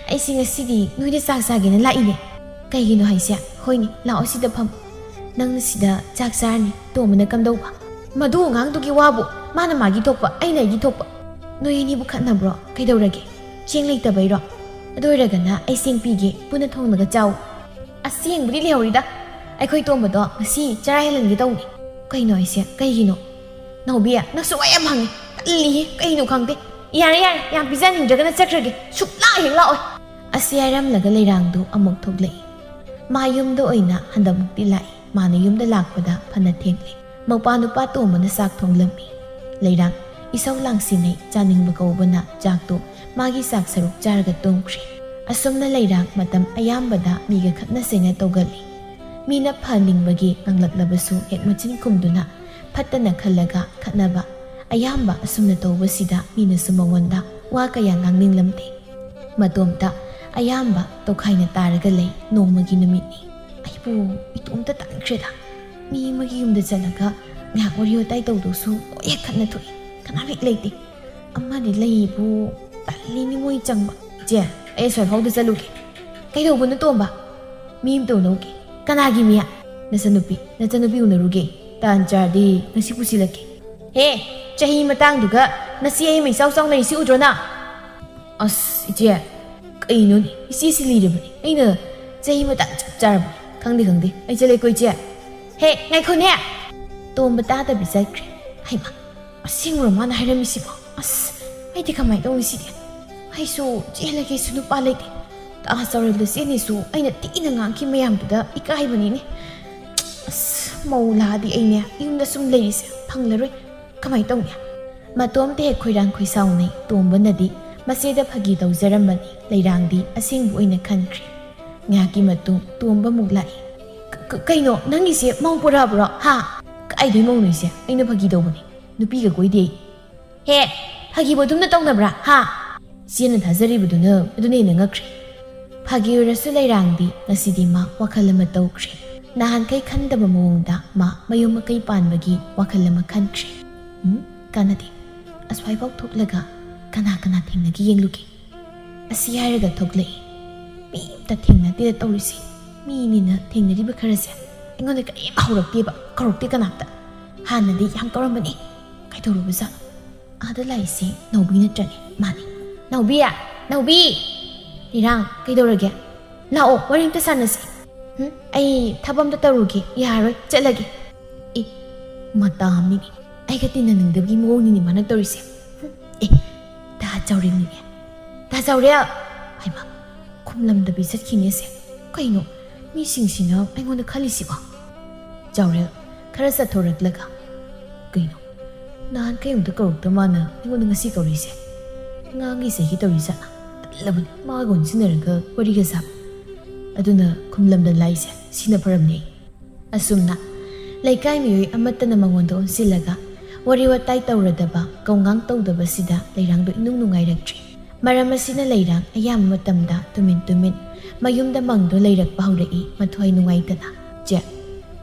"ꯑꯩꯁꯤ ꯉꯁꯤꯗꯤ ꯅꯣꯏꯗ ꯆꯥꯛ ꯆꯥꯒꯦꯅ ꯂꯥꯛꯏꯅꯦ꯫" "ꯀꯩꯒꯤꯅꯣ ꯍꯥꯏꯁꯦ?" "ꯍꯣꯏꯅꯦ, ꯂꯥꯛꯑꯣ, ꯁꯤꯗ ꯐꯝ꯫ "ꯅꯪꯅ ꯁꯤꯗ ꯆꯥꯛ ꯆꯥꯔꯅꯤ, ꯇꯣꯝꯕꯅ ꯀꯝꯗꯧꯕ?" "ꯃꯗꯨ ꯑꯉꯥꯡꯗꯨꯒꯤ ꯋꯥꯕꯨ, ꯃꯥꯅ ꯃꯥꯒꯤ ꯊꯣꯛꯄ, ꯑꯩꯅ ꯑꯩꯒꯤ ꯊꯣꯛꯄ꯫ ꯅꯣꯏ ꯑꯅꯤꯕꯨ ꯈꯠꯅꯕ꯭ꯔꯣ? ꯀꯩꯗꯧꯔꯒꯦ? ꯆꯦꯡ ꯂꯩꯇꯕꯩꯔꯣ? ꯑꯗꯨ ꯑꯣꯏꯔꯒꯅ ꯑꯩ ꯆꯦꯡ ꯄꯤꯒꯦ, ꯄꯨꯟꯅ ꯊꯣꯡꯂꯒ ꯆꯥꯎ꯫" "ꯑꯁꯦꯡꯕꯗꯤ ꯂꯩꯍꯧꯔꯤꯗ, ꯑꯩꯈꯣꯏ ꯇꯣꯝꯕꯗꯣ ꯉꯁꯤ ꯆꯔꯥ ꯍꯦꯜꯍꯟꯒꯦ ꯇꯧꯅꯤ꯫" "ꯀꯩꯅꯣ ꯍꯥꯏꯁꯦ? ꯀꯩꯒꯤꯅꯣ?" "ꯅꯥꯎꯕꯤ, ꯅꯪꯁꯨ ꯋꯥ ꯌꯥꯝ ꯍꯪꯉꯤ꯫ ꯇꯜꯂꯤꯍꯦ, ꯀꯩꯅꯣ ꯈꯪꯗꯦ꯫ ꯌꯥꯔꯦ, ꯌꯥꯔꯦ, ꯌꯥꯝ ꯄꯤꯖꯅꯤꯡꯗ꯭ꯔꯒꯅ ꯆꯠꯈ꯭ꯔꯒꯦ꯫ ꯁꯨꯛꯂꯥꯛ ꯍꯦꯛ ꯂꯥꯛꯑꯣꯏ꯫" ꯑꯁꯤ ꯍꯥꯏꯔꯝꯂꯒ ꯂꯩꯔꯥꯡꯗꯣ ꯑꯃꯨꯛ ꯊꯣꯛꯂꯛꯏ꯫ ꯃꯥ ꯌꯨꯝꯗ ꯑꯣꯏꯅ ꯍꯟꯗꯛꯃꯨꯛꯇꯤ ꯂꯥꯛꯏ꯫ ꯃꯥꯅ ꯌꯨꯝꯗ ꯂꯥꯛꯄꯗ ꯐꯅ ꯊꯦꯡꯂꯦ꯫ ꯃꯧꯄꯥ ꯅꯨꯄꯥ ꯇꯣꯝꯕꯅ ꯆꯥꯛ ꯊꯣꯡꯂꯝꯃꯤ꯫ ꯂꯩꯔꯥꯡ ꯏꯁꯧ ꯂꯥꯡꯁꯤꯟꯅꯩ, ꯆꯥꯅꯤꯡꯕ ꯀꯧꯕꯅ ꯆꯥꯛꯇꯣ ꯃꯥꯒꯤ ꯆꯥꯛ ꯁꯔꯨꯛ ꯆꯥꯔꯒ ꯇꯨꯝꯈ꯭ꯔꯦ꯫ ꯑꯁꯨꯝꯅ ꯂꯩꯔꯥꯡ ꯃꯇꯝ ꯑꯌꯥꯝꯕꯗ ꯃꯤꯒ ꯈꯠꯅ ꯆꯩꯅ ꯇꯧꯒꯜꯂꯤ꯫ ꯃꯤꯅ ꯐꯍꯟꯅꯤꯡꯕꯒꯤ ꯉꯥꯡꯂꯛꯂꯕꯁꯨ ꯍꯦꯛ ꯃꯆꯤꯟ ꯈꯨꯝꯗꯨꯅ ꯐꯠꯇꯅ ꯈꯜꯂꯒ ꯈꯠꯅꯕ, ꯑꯌꯥꯝꯕ ꯑꯁꯨꯝꯅ ꯇꯧꯕꯁꯤꯗ ꯃꯤꯅꯁꯨ ꯃꯉꯣꯟꯗ ꯋꯥ ꯀꯌꯥ ꯉꯥꯡꯅꯤꯡꯂꯝꯗꯦ꯫ ꯃꯇꯣꯝꯇ ꯑꯌꯥꯝꯕ ꯇꯣꯈꯥꯏꯅ ꯇꯥꯔꯒ ꯂꯩ꯫ ꯅꯣꯡꯃꯒꯤ ꯅꯨꯃꯤꯠꯅꯤ꯫ "ꯑꯩꯕꯨ ꯏꯇꯣꯝꯇ ꯇꯥꯟꯈ꯭ꯔꯦꯗ꯫ ꯃꯤ ꯑꯃꯒꯤ ꯌꯨꯝꯗ ꯆꯠꯂꯒ ꯉꯥꯏꯍꯥꯛ ꯋꯥꯔꯤ ꯋꯥꯇꯥꯏ ꯇꯧꯗꯧꯁꯨ ꯂꯣꯏ ꯍꯦꯛ ꯈꯠꯅ ꯊꯣꯛꯏ꯫ ꯀꯅꯥꯝ ꯍꯦꯛ ꯂꯩꯇꯦ꯫ ꯑꯃꯗꯤ ꯂꯩꯕꯨ ꯇꯜꯂꯤꯅꯤ ꯃꯣꯏ ꯆꯪꯕ꯫ ꯏꯆꯦ, ꯑꯩ ꯑꯁ꯭ꯋꯥꯏ ꯐꯥꯎꯗ ꯆꯠꯂꯨꯒꯦ꯫" "ꯀꯩꯗꯧꯕꯅꯣ ꯇꯣꯝꯕ?" "ꯃꯤ ꯑꯝꯇ ꯎꯅꯧꯒꯦ꯫" "ꯀꯅꯥꯒꯤ ꯃꯤ?" "ꯅꯆꯟꯅꯨꯄꯤ, ꯅꯆꯟꯅꯨꯄꯤ ꯎꯅꯔꯨꯒꯦ꯫ ꯇꯥꯟ ꯆꯥꯔꯗꯤ ꯉꯁꯤ ꯄꯨꯁꯤꯜꯂꯛꯀꯦ꯫" "ꯍꯦ, ꯆꯍꯤ ꯃꯇꯥꯡꯗꯨꯒ ꯅꯆꯦ ꯑꯩ ꯑꯃ ꯏꯆꯥꯎ ꯆꯥꯎꯅꯔꯤꯁꯤ ꯎꯗ꯭ꯔꯣ ꯅꯪ?" "ꯑꯁ, ꯏꯆꯦ, ꯀꯩꯅꯣꯅꯦ? ꯏꯆꯦꯁꯤ ꯂꯤꯔꯕꯅꯦ꯫ ꯑꯩꯅ ꯆꯍꯤ ꯃꯇꯥꯡ ꯆꯞ ꯆꯥꯔꯕꯅꯦ꯫" "ꯈꯪꯗꯦ, ꯈꯪꯗꯦ꯫ ꯑꯩ ꯆꯠꯂꯦꯀꯣ, ꯏꯆꯦ꯫" "ꯍꯦ, ꯉꯥꯏꯈꯣꯅꯦ!" ꯇꯣꯝꯕ ꯇꯥꯗꯕꯤ ꯆꯠꯈ꯭ꯔꯦ꯫ ꯍꯩꯃꯥ, ꯑꯁꯦꯡꯕꯔꯣ ꯃꯥꯅ ꯍꯥꯏꯔꯝꯃꯤꯁꯤꯕꯣ? ꯑꯁ, ꯑꯩꯗꯤ ꯀꯃꯥꯏꯅ ꯇꯧꯅꯤ ꯁꯤꯗꯤ? ꯑꯩꯁꯨ ꯆꯦꯜꯂꯒꯦꯁꯨ ꯅꯨꯄꯥ ꯂꯩꯇꯦ꯫ ꯇꯥ ꯆꯥꯎꯔꯦꯜꯗ ꯆꯦꯟꯅꯤꯁꯨ ꯑꯩꯅ ꯊꯤꯅ ꯉꯥꯡꯈꯤ ꯃꯌꯥꯝꯗꯨꯗ ꯏꯀꯥꯏꯕꯅꯤꯅꯦ꯫ ꯑꯁ, ꯃꯧ ꯂꯥꯛꯑꯗꯤ ꯑꯩꯅꯦ ꯌꯨꯝꯗ ꯁꯨꯝ ꯂꯩꯔꯤꯁꯦ ꯐꯪꯂꯔꯣꯏ꯫ ꯀꯃꯥꯏꯅ ꯇꯧꯅꯤ? ꯃꯇꯣꯝꯇ ꯍꯦꯛ ꯈꯣꯏꯔꯥꯡ ꯈꯣꯏꯁꯥꯎꯅꯩ꯫ ꯇꯣꯝꯕꯅꯗꯤ ꯃꯆꯦꯗ ꯐꯥꯒꯤ ꯇꯧꯖꯔꯝꯕꯅꯤ, ꯂꯩꯔꯥꯡꯗꯤ ꯑꯁꯦꯡꯕ ꯑꯣꯏꯅ ꯈꯟꯈ꯭ꯔꯦ꯫ ꯉꯥꯏꯍꯥꯛꯀꯤ ꯃꯇꯨꯡ ꯇꯣꯝꯕ ꯑꯃꯨꯛ ꯂꯥꯛꯏ꯫ "ꯀ-, ꯀ-, ꯀꯩꯅꯣ, ꯅꯪꯒꯤꯁꯦ ꯃꯧ ꯄꯨꯔꯛꯑꯕ꯭ꯔꯣ? ꯍꯥ?" "ꯀꯥꯏꯗꯩ ꯃꯧꯅꯣ ꯏꯆꯦ? ꯑꯩꯅ ꯐꯥꯒꯤ ꯇꯧꯕꯅꯦ꯫ ꯅꯨꯄꯤꯒ ꯀꯣꯏꯗꯦ ꯑꯩ꯫" "ꯍꯦ, ꯐꯥꯒꯤꯕꯨ ꯑꯗꯨꯝꯅ ꯇꯧꯅꯕ꯭ꯔꯥ? ꯍꯥ?" ꯏꯆꯦꯅ ꯊꯥꯖꯔꯤꯕꯗꯨꯅ ꯑꯗꯨꯅ ꯍꯦꯟꯅ ꯉꯛꯈ꯭ꯔꯦ꯫ ꯐꯥꯒꯤ ꯑꯣꯏꯔꯁꯨ ꯂꯩꯔꯥꯡꯗꯤ ꯉꯁꯤꯗꯤ ꯃꯥ ꯋꯥꯈꯜ ꯑꯃ ꯇꯧꯈ꯭ꯔꯦ꯫ ꯅꯍꯥꯟꯈꯩ ꯈꯟꯗꯕ ꯃꯑꯣꯡꯗ ꯃꯥ ꯃꯌꯨꯝ ꯃꯀꯩ ꯄꯥꯟꯕꯒꯤ ꯋꯥꯈꯜ ꯑꯃ ꯈꯟꯈ꯭ꯔꯦ꯫ "ꯎꯝ, ꯀꯥꯟꯅꯗꯦ꯫ ꯑꯁ꯭ꯋꯥꯏꯐꯥꯎ ꯊꯣꯛꯂꯒ ꯀꯅꯥ ꯀꯅꯥ ꯊꯦꯡꯅꯒꯦ ꯌꯦꯡꯂꯨꯒꯦ꯫" ꯑꯁꯤ ꯍꯥꯏꯔꯒ ꯊꯣꯛꯂꯛꯏ꯫ ꯃꯤ ꯑꯝꯇ ꯊꯦꯡꯅꯗꯦꯗ ꯇꯧꯔꯤꯁꯦ꯫ ꯃꯤꯅꯤꯅ ꯊꯦꯡꯅꯔꯤꯕ ꯈꯔꯁꯦ꯫ ꯑꯩꯉꯣꯟꯗ ꯀꯔꯤꯝ ꯍꯧꯔꯛꯇꯦꯕ, ꯀꯧꯔꯛꯇꯦ ꯀꯅꯥꯝꯇ꯫ ꯍꯥꯟꯅꯗꯤ ꯌꯥꯝ ꯀꯧꯔꯝꯕꯅꯤ, ꯀꯩꯗꯧꯔꯨꯕꯖꯥꯠꯅꯣ? ꯑꯥꯗ ꯂꯥꯛꯏꯁꯦ ꯅꯥꯎꯕꯤ ꯅꯠꯇ꯭ꯔꯅꯦ? ꯃꯥꯅꯤ꯫ ꯅꯥꯎꯕꯤ! ꯅꯥꯎꯕꯤ! ꯂꯩꯔꯥꯡ, ꯀꯩꯗꯧꯔꯒꯦ? ꯂꯥꯛꯑꯣ, ꯋꯥꯔꯤ ꯑꯝꯇ ꯁꯥꯟꯅꯁꯤ꯫ ꯍꯨꯝ? ꯑꯩ ꯊꯕꯛ ꯑꯝꯇ ꯇꯧꯔꯨꯒꯦ, ꯌꯥꯔꯣꯏ, ꯆꯠꯂꯒꯦ꯫ ꯑꯦ, ꯃꯇꯥ ꯑꯃꯅꯤꯅꯦ꯫ ꯑꯩꯒ ꯇꯤꯟꯅꯅꯤꯡꯗꯕꯒꯤ ꯃꯑꯣꯡꯅꯤꯅꯦ ꯃꯥꯅ ꯇꯧꯔꯤꯁꯦ꯫ ꯍꯨꯝ? ꯑꯦ, ꯗꯥ ꯆꯥꯎꯔꯦꯜꯅꯤꯅꯦ꯫ ꯗꯥ ꯆꯥꯎꯔꯦꯜ! ꯍꯥꯏꯃ, ꯈꯨꯝꯂꯝꯗꯕꯤ ꯆꯠꯈꯤꯅꯦꯁꯦ꯫ ꯀꯩꯅꯣ? ꯃꯤꯁꯤꯡꯁꯤꯅ ꯑꯩꯉꯣꯟꯗ ꯈꯜꯂꯤꯁꯤꯕꯣ? ꯆꯥꯎꯔꯦꯜ, ꯈꯔ ꯆꯠꯊꯣꯔꯛꯂꯒ, ꯀꯩꯅꯣ? ꯅꯍꯥꯟ ꯀꯩꯝꯇ ꯀꯧꯔꯛꯇ ꯃꯥꯅ ꯑꯩꯉꯣꯟꯗ ꯉꯁꯤ ꯀꯧꯔꯛꯏꯁꯦ? ꯑꯉꯥꯡꯒꯤ ꯆꯍꯤ ꯇꯧꯔꯤ ꯖꯥꯠꯂ? ꯇꯜꯂꯕꯅꯤ ꯃꯥꯒ ꯑꯣꯟꯁꯤꯟꯅꯔꯒ ꯋꯥꯔꯤꯒ ꯁꯥꯕ꯫ ꯑꯗꯨꯅ ꯈꯨꯝꯂꯝꯗ ꯂꯥꯛꯏꯁꯦ ꯁꯤꯅ ꯐꯔꯝꯅꯦ꯫ ꯑꯁꯨꯝꯅ ꯂꯩꯀꯥꯏ ꯃꯤꯑꯣꯏ ꯑꯃꯠꯇꯅ ꯃꯉꯣꯟꯗ ꯑꯣꯟꯁꯤꯜꯂꯒ ꯋꯥꯔꯤ ꯋꯥꯇꯥꯏ ꯇꯧꯔꯗꯕ, ꯀꯧꯉꯥꯡ ꯇꯧꯗꯕꯁꯤꯗ ꯂꯩꯔꯥꯡꯗꯣ ꯏꯅꯨꯡ ꯅꯨꯡꯉꯥꯏꯔꯛꯇ꯭ꯔꯦ꯫ ꯃꯔꯝ ꯑꯁꯤꯅ ꯂꯩꯔꯥꯡ ꯑꯌꯥꯝꯕ ꯃꯇꯝꯗ ꯇꯨꯃꯤꯟ ꯇꯨꯃꯤꯟ ꯃꯌꯨꯝꯗ ꯃꯪꯗꯨꯅ ꯂꯩꯔꯛꯄ ꯍꯧꯔꯛꯏ, ꯃꯊ꯭ꯋꯥꯏ ꯅꯨꯡꯉꯥꯏꯇꯅ꯫ "ꯆꯦ,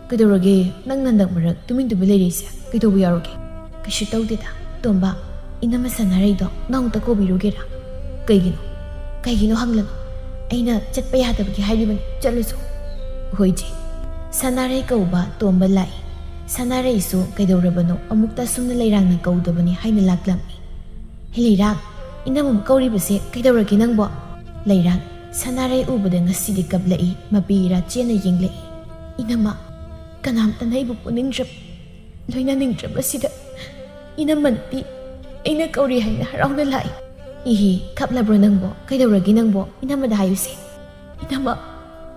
ꯀꯩꯗꯧꯔꯒꯦ? ꯅꯪ ꯍꯟꯗꯛ ꯃꯔꯛ ꯇꯨꯃꯤꯟ ꯇꯨꯃꯤꯟ ꯂꯩꯔꯛꯏꯁꯦ ꯀꯩꯗꯧꯕ ꯌꯥꯎꯔꯒꯦ?" "ꯀꯩꯁꯨ ꯇꯧꯗꯦꯗ꯫ ꯇꯣꯝꯕ, ꯏꯅꯝꯃ ꯁꯅꯥꯔꯩꯗꯣ ꯅꯪ ꯑꯝꯇ ꯀꯧꯕꯤꯔꯨꯒꯦꯔꯥ?" "ꯀꯩꯒꯤꯅꯣ? ꯀꯩꯒꯤꯅꯣ ꯍꯪꯂꯅꯨ꯫ ꯑꯩꯅ ꯆꯠꯄ ꯌꯥꯗꯕꯒꯤ ꯍꯥꯏꯔꯤꯕꯅꯤ꯫ ꯆꯠꯂꯨꯆꯣ꯫" "ꯍꯣꯏ ꯆꯦ꯫" ꯁꯅꯥꯔꯩ ꯀꯧꯕ ꯇꯣꯝꯕ ꯂꯥꯛꯏ꯫ ꯁꯅꯥꯔꯩꯁꯨ ꯀꯩꯗꯧꯔꯕꯅꯣ ꯑꯃꯨꯛꯇ ꯑꯁꯨꯝꯅ ꯂꯩꯔꯥꯡꯅ ꯀꯧꯗꯕꯅꯤ ꯍꯥꯏꯅ ꯂꯥꯛꯂꯝꯃꯤ꯫ "ꯍꯦ ꯂꯩꯔꯥꯡ, ꯏꯅꯝꯃ ꯀꯧꯔꯤꯕꯁꯦ ꯀꯩꯗꯧꯔꯒꯦ ꯅꯪꯕꯣ?" ꯂꯩꯔꯥꯡ ꯁꯅꯥꯔꯩ ꯎꯕꯗ ꯉꯁꯤꯗꯤ ꯀꯞꯂꯛꯏ, ꯃꯄꯤ ꯏꯔꯥ ꯆꯦꯠꯅ ꯌꯦꯡꯂꯛꯏ꯫ "ꯏꯅꯝꯃ, ꯀꯅꯥꯝꯇꯅ ꯑꯩꯕꯨ ꯄꯨꯅꯤꯡꯗ꯭ꯔꯕ, ꯂꯣꯏꯅꯅꯤꯡꯗ꯭ꯔꯕꯁꯤꯗ ꯏꯅꯝꯃꯅꯗꯤ ꯑꯩꯅ ꯀꯧꯔꯤ ꯍꯥꯏꯅ ꯍꯔꯥꯎꯅ ꯂꯥꯛꯏ꯫" "ꯏꯍꯤ, ꯀꯞꯂꯕ꯭ꯔꯣ ꯅꯪꯕꯣ? ꯀꯩꯗꯧꯔꯒꯦ ꯅꯪꯕꯣ? ꯏꯅꯝꯃꯗ ꯍꯥꯏꯌꯨꯁꯦ꯫" "ꯏꯅꯝꯃ,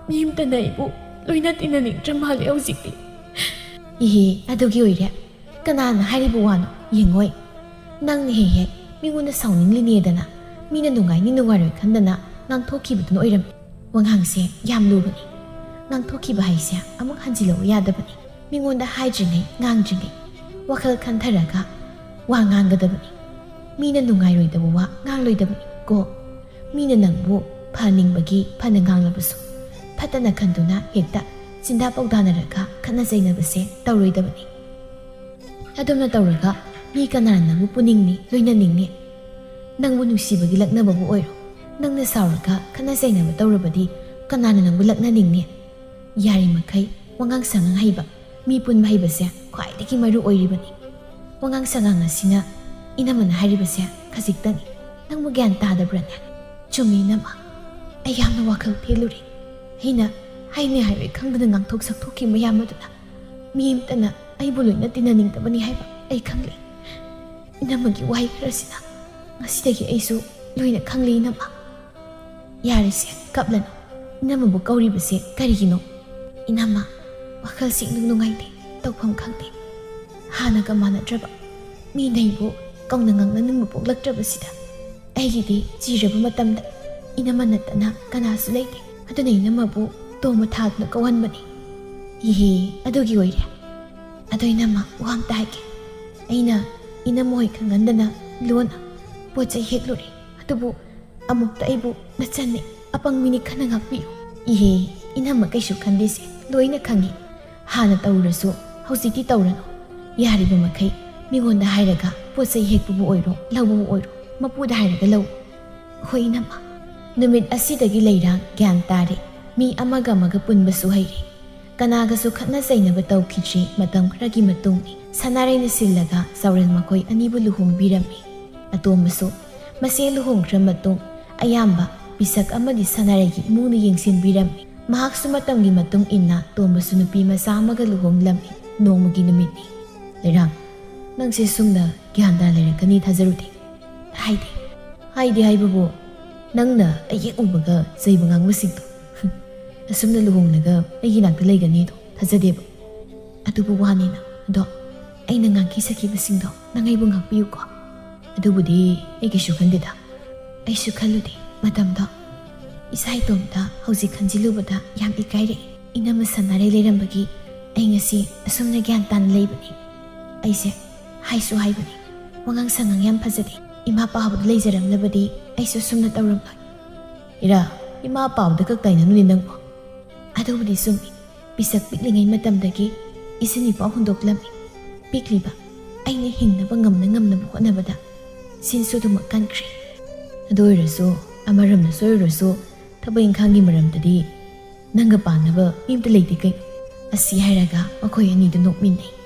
ꯃꯤ ꯑꯃꯇꯅ ꯑꯩꯕꯨ ꯂꯣꯏꯅ ꯇꯤꯟꯅꯅꯤꯡꯗ꯭ꯔ ꯃꯥꯜꯂꯦ ꯍꯧꯖꯤꯛꯇꯤ꯫" "ꯏꯍꯤ, ꯑꯗꯨꯒꯤ ꯑꯣꯏꯔꯦ? ꯀꯅꯥꯅ ꯍꯥꯏꯔꯤꯕ ꯋꯥꯅꯣ? ꯌꯦꯡꯉꯣꯏ, ꯅꯪꯅ ꯍꯦꯛ ꯍꯦꯛ ꯃꯤꯉꯣꯟꯗ ꯁꯥꯎꯅꯤꯡꯂꯤꯅꯦꯗꯅ, ꯃꯤꯅ ꯅꯨꯡꯉꯥꯏꯅꯤ ꯅꯨꯡꯉꯥꯏꯔꯣꯏ ꯈꯟꯗꯅ ꯉꯥꯡꯊꯣꯛꯈꯤꯕꯗꯨꯅ ꯑꯣꯏꯔꯝꯃꯤ꯫" ꯋꯥꯉꯥꯡꯁꯦ ꯌꯥꯝ ꯂꯨꯕꯅꯤ꯫ ꯉꯥꯡꯊꯣꯛꯈꯤꯕ ꯍꯥꯏꯁꯦ ꯑꯃꯨꯛ ꯍꯟꯖꯤꯜꯂꯛꯎ ꯌꯥꯗꯕꯅꯤ꯫ ꯃꯤꯉꯣꯟꯗ ꯍꯥꯏꯗ꯭ꯔꯤꯉꯩ, ꯉꯥꯡꯗ꯭ꯔꯤꯉꯩ ꯋꯥꯈꯜ ꯈꯟꯊꯔꯒ ꯋꯥ ꯉꯥꯡꯒꯗꯕꯅꯤ꯫ ꯃꯤꯅ ꯅꯨꯡꯉꯥꯏꯔꯣꯏꯗꯕ ꯋꯥ ꯉꯥꯡꯂꯣꯏꯗꯕꯅꯤ ꯀꯣ꯫ ꯃꯤꯅ ꯅꯪꯕꯨ ꯐꯍꯟꯅꯤꯡꯕꯒꯤ ꯐꯅ ꯉꯥꯡꯂꯕꯁꯨ, ꯐꯠꯇꯅ ꯈꯟꯗꯨꯅ ꯍꯦꯛꯇ ꯆꯤꯟꯗꯥ ꯄꯥꯎꯗꯥꯅꯔꯒ ꯈꯠꯅ ꯆꯩꯅꯕꯁꯦ ꯇꯧꯔꯣꯏꯗꯕꯅꯤ꯫ ꯑꯗꯨꯝꯅ ꯇꯧꯔꯒ ꯃꯤ ꯀꯅꯥꯅ ꯅꯪꯕꯨ ꯄꯨꯅꯤꯡꯅꯤ, ꯂꯣꯏꯅꯅꯤꯡꯅꯤ? ꯅꯪꯕꯨ ꯅꯨꯡꯁꯤꯕꯒꯤ ꯂꯛꯅꯕꯕꯨ ꯑꯣꯏꯔꯣ, ꯅꯪꯅ ꯁꯥꯎꯔꯒ ꯈꯠꯅ ꯆꯩꯅꯕ ꯇꯧꯔꯕꯗꯤ ꯀꯅꯥꯅ ꯅꯪꯕꯨ ꯂꯛꯅꯅꯤꯡꯅꯤ? ꯌꯥꯔꯤꯃꯈꯩ ꯋꯥꯉꯥꯡ ꯁꯉꯥꯡ ꯍꯩꯕ, ꯃꯤ ꯄꯨꯟꯕ ꯍꯩꯕꯁꯦ ꯈ꯭ꯋꯥꯏꯗꯒꯤ ꯃꯔꯨ ꯑꯣꯏꯔꯤꯕꯅꯤ꯫ ꯋꯥꯉꯥꯡ ꯁꯉꯥꯡ ꯑꯁꯤꯅ ꯏꯅꯝꯃꯅ ꯍꯥꯏꯔꯤꯕꯁꯦ ꯈꯖꯤꯛꯇꯅꯤ꯫ ꯅꯪꯕꯨ ꯒ꯭ꯌꯥꯟ ꯇꯥꯗꯕ꯭ꯔꯅꯦ? ꯆꯨꯝꯃꯤ ꯏꯅꯝꯃ, ꯑꯩ ꯌꯥꯝꯅ ꯋꯥꯈꯜ ꯊꯦꯜꯂꯨꯔꯦ꯫ ꯑꯩꯅ ꯍꯥꯏꯅꯤ ꯍꯥꯏꯔꯣꯏ ꯈꯪꯗꯅ ꯉꯥꯡꯊꯣꯛ ꯁꯛꯊꯣꯛꯈꯤ ꯃꯌꯥꯝ ꯑꯗꯨꯅ ꯃꯤ ꯑꯃꯇꯅ ꯑꯩꯕꯨ ꯂꯣꯏꯅ ꯇꯤꯟꯅꯅꯤꯡꯗꯕꯅꯤ ꯍꯥꯏꯕ ꯑꯩ ꯈꯪꯂꯦ꯫ ꯏꯅꯝꯃꯒꯤ ꯋꯥꯍꯩ ꯈꯔꯁꯤꯅ ꯉꯁꯤꯗꯒꯤ ꯑꯩꯁꯨ ꯂꯣꯏꯅ ꯈꯪꯂꯦ ꯏꯅꯝꯃ꯫ ꯌꯥꯔꯦꯁꯦ, ꯀꯞꯂꯅꯨ꯫ ꯏꯅꯝꯃꯕꯨ ꯀꯧꯔꯤꯕꯁꯦ ꯀꯔꯤꯒꯤꯅꯣ? ꯏꯅꯝꯃ, ꯋꯥꯈꯜꯁꯤ ꯏꯅꯨꯡ ꯅꯨꯡꯉꯥꯏꯇꯦ, ꯇꯧꯐꯝ ꯈꯪꯗꯦ꯫ ꯍꯥꯟꯅꯒ ꯃꯥꯟꯅꯗ꯭ꯔꯕ ꯃꯤꯅ ꯑꯩꯕꯨ ꯀꯧꯅ ꯉꯥꯡꯅꯅꯤꯡꯕ ꯄꯣꯛꯂꯛꯇ꯭ꯔꯕꯁꯤꯗ ꯑꯩꯒꯤꯗꯤ ꯆꯤꯔꯕ ꯃꯇꯝꯗ ꯏꯅꯝꯃ ꯅꯠꯇꯅ ꯀꯅꯥꯁꯨ ꯂꯩꯇꯦ꯫ ꯑꯗꯨꯅ ꯏꯅꯝꯃꯕꯨ ꯇꯣꯝꯕ ꯊꯥꯗꯨꯅ ꯀꯧꯍꯟꯕꯅꯤ꯫ ꯏꯍꯦ, ꯑꯗꯨꯒꯤ ꯑꯣꯏꯔꯦ꯫ ꯑꯗꯣ ꯏꯅꯝꯃ, ꯋꯥ ꯑꯝꯇ ꯍꯥꯏꯒꯦ꯫ ꯑꯩꯅ ꯏꯅꯝꯃ ꯍꯣꯏ ꯈꯪꯍꯟꯗꯅ ꯂꯣꯟꯅ ꯄꯣꯠ ꯆꯩ ꯍꯦꯛꯂꯨꯔꯦ꯫ ꯑꯗꯨꯕꯨ ꯑꯃꯨꯛꯇ ꯑꯩꯕꯨ ꯅꯆꯟꯅꯤ, ꯑꯄꯪꯕꯤꯅꯤ ꯈꯟꯅ ꯉꯥꯛꯄꯤꯌꯨ꯫ ꯏꯍꯦ, ꯏꯅꯝꯃ ꯀꯩꯁꯨ ꯈꯟꯗꯦꯁꯦ, ꯂꯣꯏꯅ ꯈꯪꯉꯤ꯫ ꯍꯥꯟꯅ ꯇꯧꯔꯁꯨ ꯍꯧꯖꯤꯛꯇꯤ ꯇꯧꯔꯅꯨ꯫ ꯌꯥꯔꯤꯕ ꯃꯈꯩ ꯃꯤꯉꯣꯟꯗ ꯍꯥꯏꯔꯒ ꯄꯣꯠ ꯆꯩ ꯍꯦꯛꯄꯕꯨ ꯑꯣꯏꯔꯣ, ꯂꯧꯕꯕꯨ ꯑꯣꯏꯔꯣ, ꯃꯄꯨꯗ ꯍꯥꯏꯔꯒ ꯂꯧ꯫ ꯍꯣꯏ ꯏꯅꯝꯃ, ꯅꯨꯃꯤꯠ ꯑꯁꯤꯗꯒꯤ ꯂꯩꯔꯥꯡ ꯒ꯭ꯌꯥꯟ ꯇꯥꯔꯦ꯫ ꯃꯤ ꯑꯃꯒ ꯑꯃꯒ ꯄꯨꯟꯕꯁꯨ ꯍꯩꯔꯦ꯫ ꯀꯅꯥꯒꯁꯨ ꯈꯠꯅ ꯆꯩꯅꯕ ꯇꯧꯈꯤꯗ꯭ꯔꯤ꯫ ꯃꯇꯝ ꯈꯔꯒꯤ ꯃꯇꯨꯡ ꯁꯅꯥꯔꯩꯅ ꯁꯤꯜꯂꯒ ꯆꯥꯎꯔꯦꯜ ꯃꯈꯣꯏ ꯑꯅꯤꯕꯨ ꯂꯨꯍꯣꯡꯕꯤꯔꯝꯃꯤ꯫ ꯑꯇꯣꯝꯕꯁꯨ ꯃꯆꯦ ꯂꯨꯍꯣꯡꯈ꯭ꯔ ꯃꯇꯨꯡ ꯑꯌꯥꯝꯕ ꯄꯤꯁꯛ ꯑꯃꯗꯤ ꯁꯅꯥꯔꯩꯒꯤ ꯏꯃꯨꯡꯅ ꯌꯦꯡꯁꯤꯟꯕꯤꯔꯝꯃꯤ꯫ ꯃꯍꯥꯛꯁꯨ ꯃꯇꯝꯒꯤ ꯃꯇꯨꯡ ꯏꯟꯅ ꯇꯣꯝꯕꯁꯨ ꯅꯨꯄꯤ ꯃꯆꯥ ꯑꯃꯒ ꯂꯨꯍꯣꯡꯂꯝꯃꯤ꯫ ꯅꯣꯡꯃꯒꯤ ꯅꯨꯃꯤꯠꯅꯤ꯫ ꯂꯩꯔꯥꯡ, ꯅꯪꯁꯦ ꯁꯨꯝꯅ ꯒ꯭ꯌꯥꯟ ꯇꯥꯅ ꯂꯩꯔꯛꯀꯅꯤ ꯊꯥꯖꯔꯨꯗꯦ꯫ ꯍꯥꯏꯗꯦ꯫ ꯍꯥꯏꯗꯦ ꯍꯥꯏꯕꯕꯨ, ꯅꯪꯅ ꯑꯩ ꯍꯦꯛ ꯎꯕꯒ ꯆꯩꯕ ꯉꯥꯡꯕꯁꯤꯡꯗꯣ꯫ ꯑꯁꯨꯝꯅ ꯂꯨꯍꯣꯡꯂꯒ ꯑꯩꯒꯤ ꯅꯥꯛꯇ ꯂꯩꯒꯅꯤꯗꯣ ꯊꯥꯖꯗꯦꯕ꯫ ꯑꯗꯨꯕꯨ ꯋꯥꯅꯤꯅ꯫ ꯑꯗꯣ ꯑꯩꯅ ꯉꯥꯡꯈꯤ ꯁꯛꯈꯤꯕꯁꯤꯡꯗꯣ ꯅꯪ ꯑꯩꯕꯨ ꯉꯥꯛꯄꯤꯌꯨꯀꯣ꯫ ꯑꯗꯨꯕꯨꯗꯤ ꯑꯩ ꯀꯩꯁꯨ ꯈꯟꯗꯦꯗ꯫ ꯑꯩꯁꯨ ꯈꯜꯂꯨꯗꯦ ꯃꯇꯝꯗꯣ꯫ ꯏꯁꯥ ꯏꯇꯣꯝꯇ ꯍꯧꯖꯤꯛ ꯈꯟꯖꯤꯜꯂꯨꯕꯗ ꯌꯥꯝ ꯏꯀꯥꯏꯔꯛꯏ꯫ ꯏꯅꯝꯃ ꯁꯅꯥꯔꯩ ꯂꯩꯔꯝꯕꯒꯤ ꯑꯩ ꯉꯁꯤ ꯑꯁꯨꯝꯅ ꯒ꯭ꯌꯥꯟ ꯇꯥꯅ ꯂꯩꯕꯅꯤ꯫ ꯑꯩꯁꯦ ꯍꯥꯏꯁꯨ ꯍꯥꯏꯕꯅꯤ, ꯋꯥꯉꯥꯡ ꯁꯉꯥꯡ ꯌꯥꯝ ꯐꯖꯗꯦ꯫ ꯏꯃꯥ ꯄꯥꯕꯗꯨ ꯂꯩꯖꯔꯝꯂꯕꯗꯤ ꯑꯩꯁꯨ ꯑꯁꯨꯝꯅ ꯇꯧꯔꯝꯂꯣꯏ꯫ ꯏꯔꯥ, ꯏꯃꯥ ꯄꯥꯕꯗ ꯀꯛꯇꯥꯏ ꯅꯪꯅꯤ ꯅꯪꯕꯣ꯫ ꯑꯗꯨꯕꯨꯗꯤ ꯆꯨꯝꯃꯤ꯫ ꯄꯤꯁꯛ ꯄꯤꯛꯂꯤꯉꯩ ꯃꯇꯝꯗꯒꯤ ꯏꯆꯤꯟ ꯏꯄꯥꯎ ꯍꯨꯟꯗꯣꯛꯂꯝꯃꯤ꯫ ꯄꯤꯛꯂꯤꯕ ꯑꯩꯅ ꯍꯤꯡꯅꯕ ꯉꯝꯅ ꯉꯝꯅꯕ ꯍꯣꯠꯅꯕꯗ ꯁꯤꯟꯁꯨ ꯑꯗꯨꯃꯛ ꯀꯟꯈ꯭ꯔꯦ꯫ ꯑꯗꯨ ꯑꯣꯏꯔꯁꯨ, ꯑꯃꯔꯣꯝꯗ ꯁꯣꯏꯔꯨꯔꯁꯨ, ꯊꯕꯛ ꯏꯪꯈꯥꯡꯒꯤ ꯃꯔꯝꯗꯗꯤ ꯅꯪꯒ ꯄꯥꯅꯕ ꯃꯤ ꯑꯝꯇ ꯂꯩꯇꯦ ꯀꯩꯅꯣ꯫ ꯑꯁꯤ ꯍꯥꯏꯔꯒ ꯃꯈꯣꯏ ꯑꯅꯤꯗꯨ ꯅꯣꯛꯃꯤꯟꯅꯩ꯫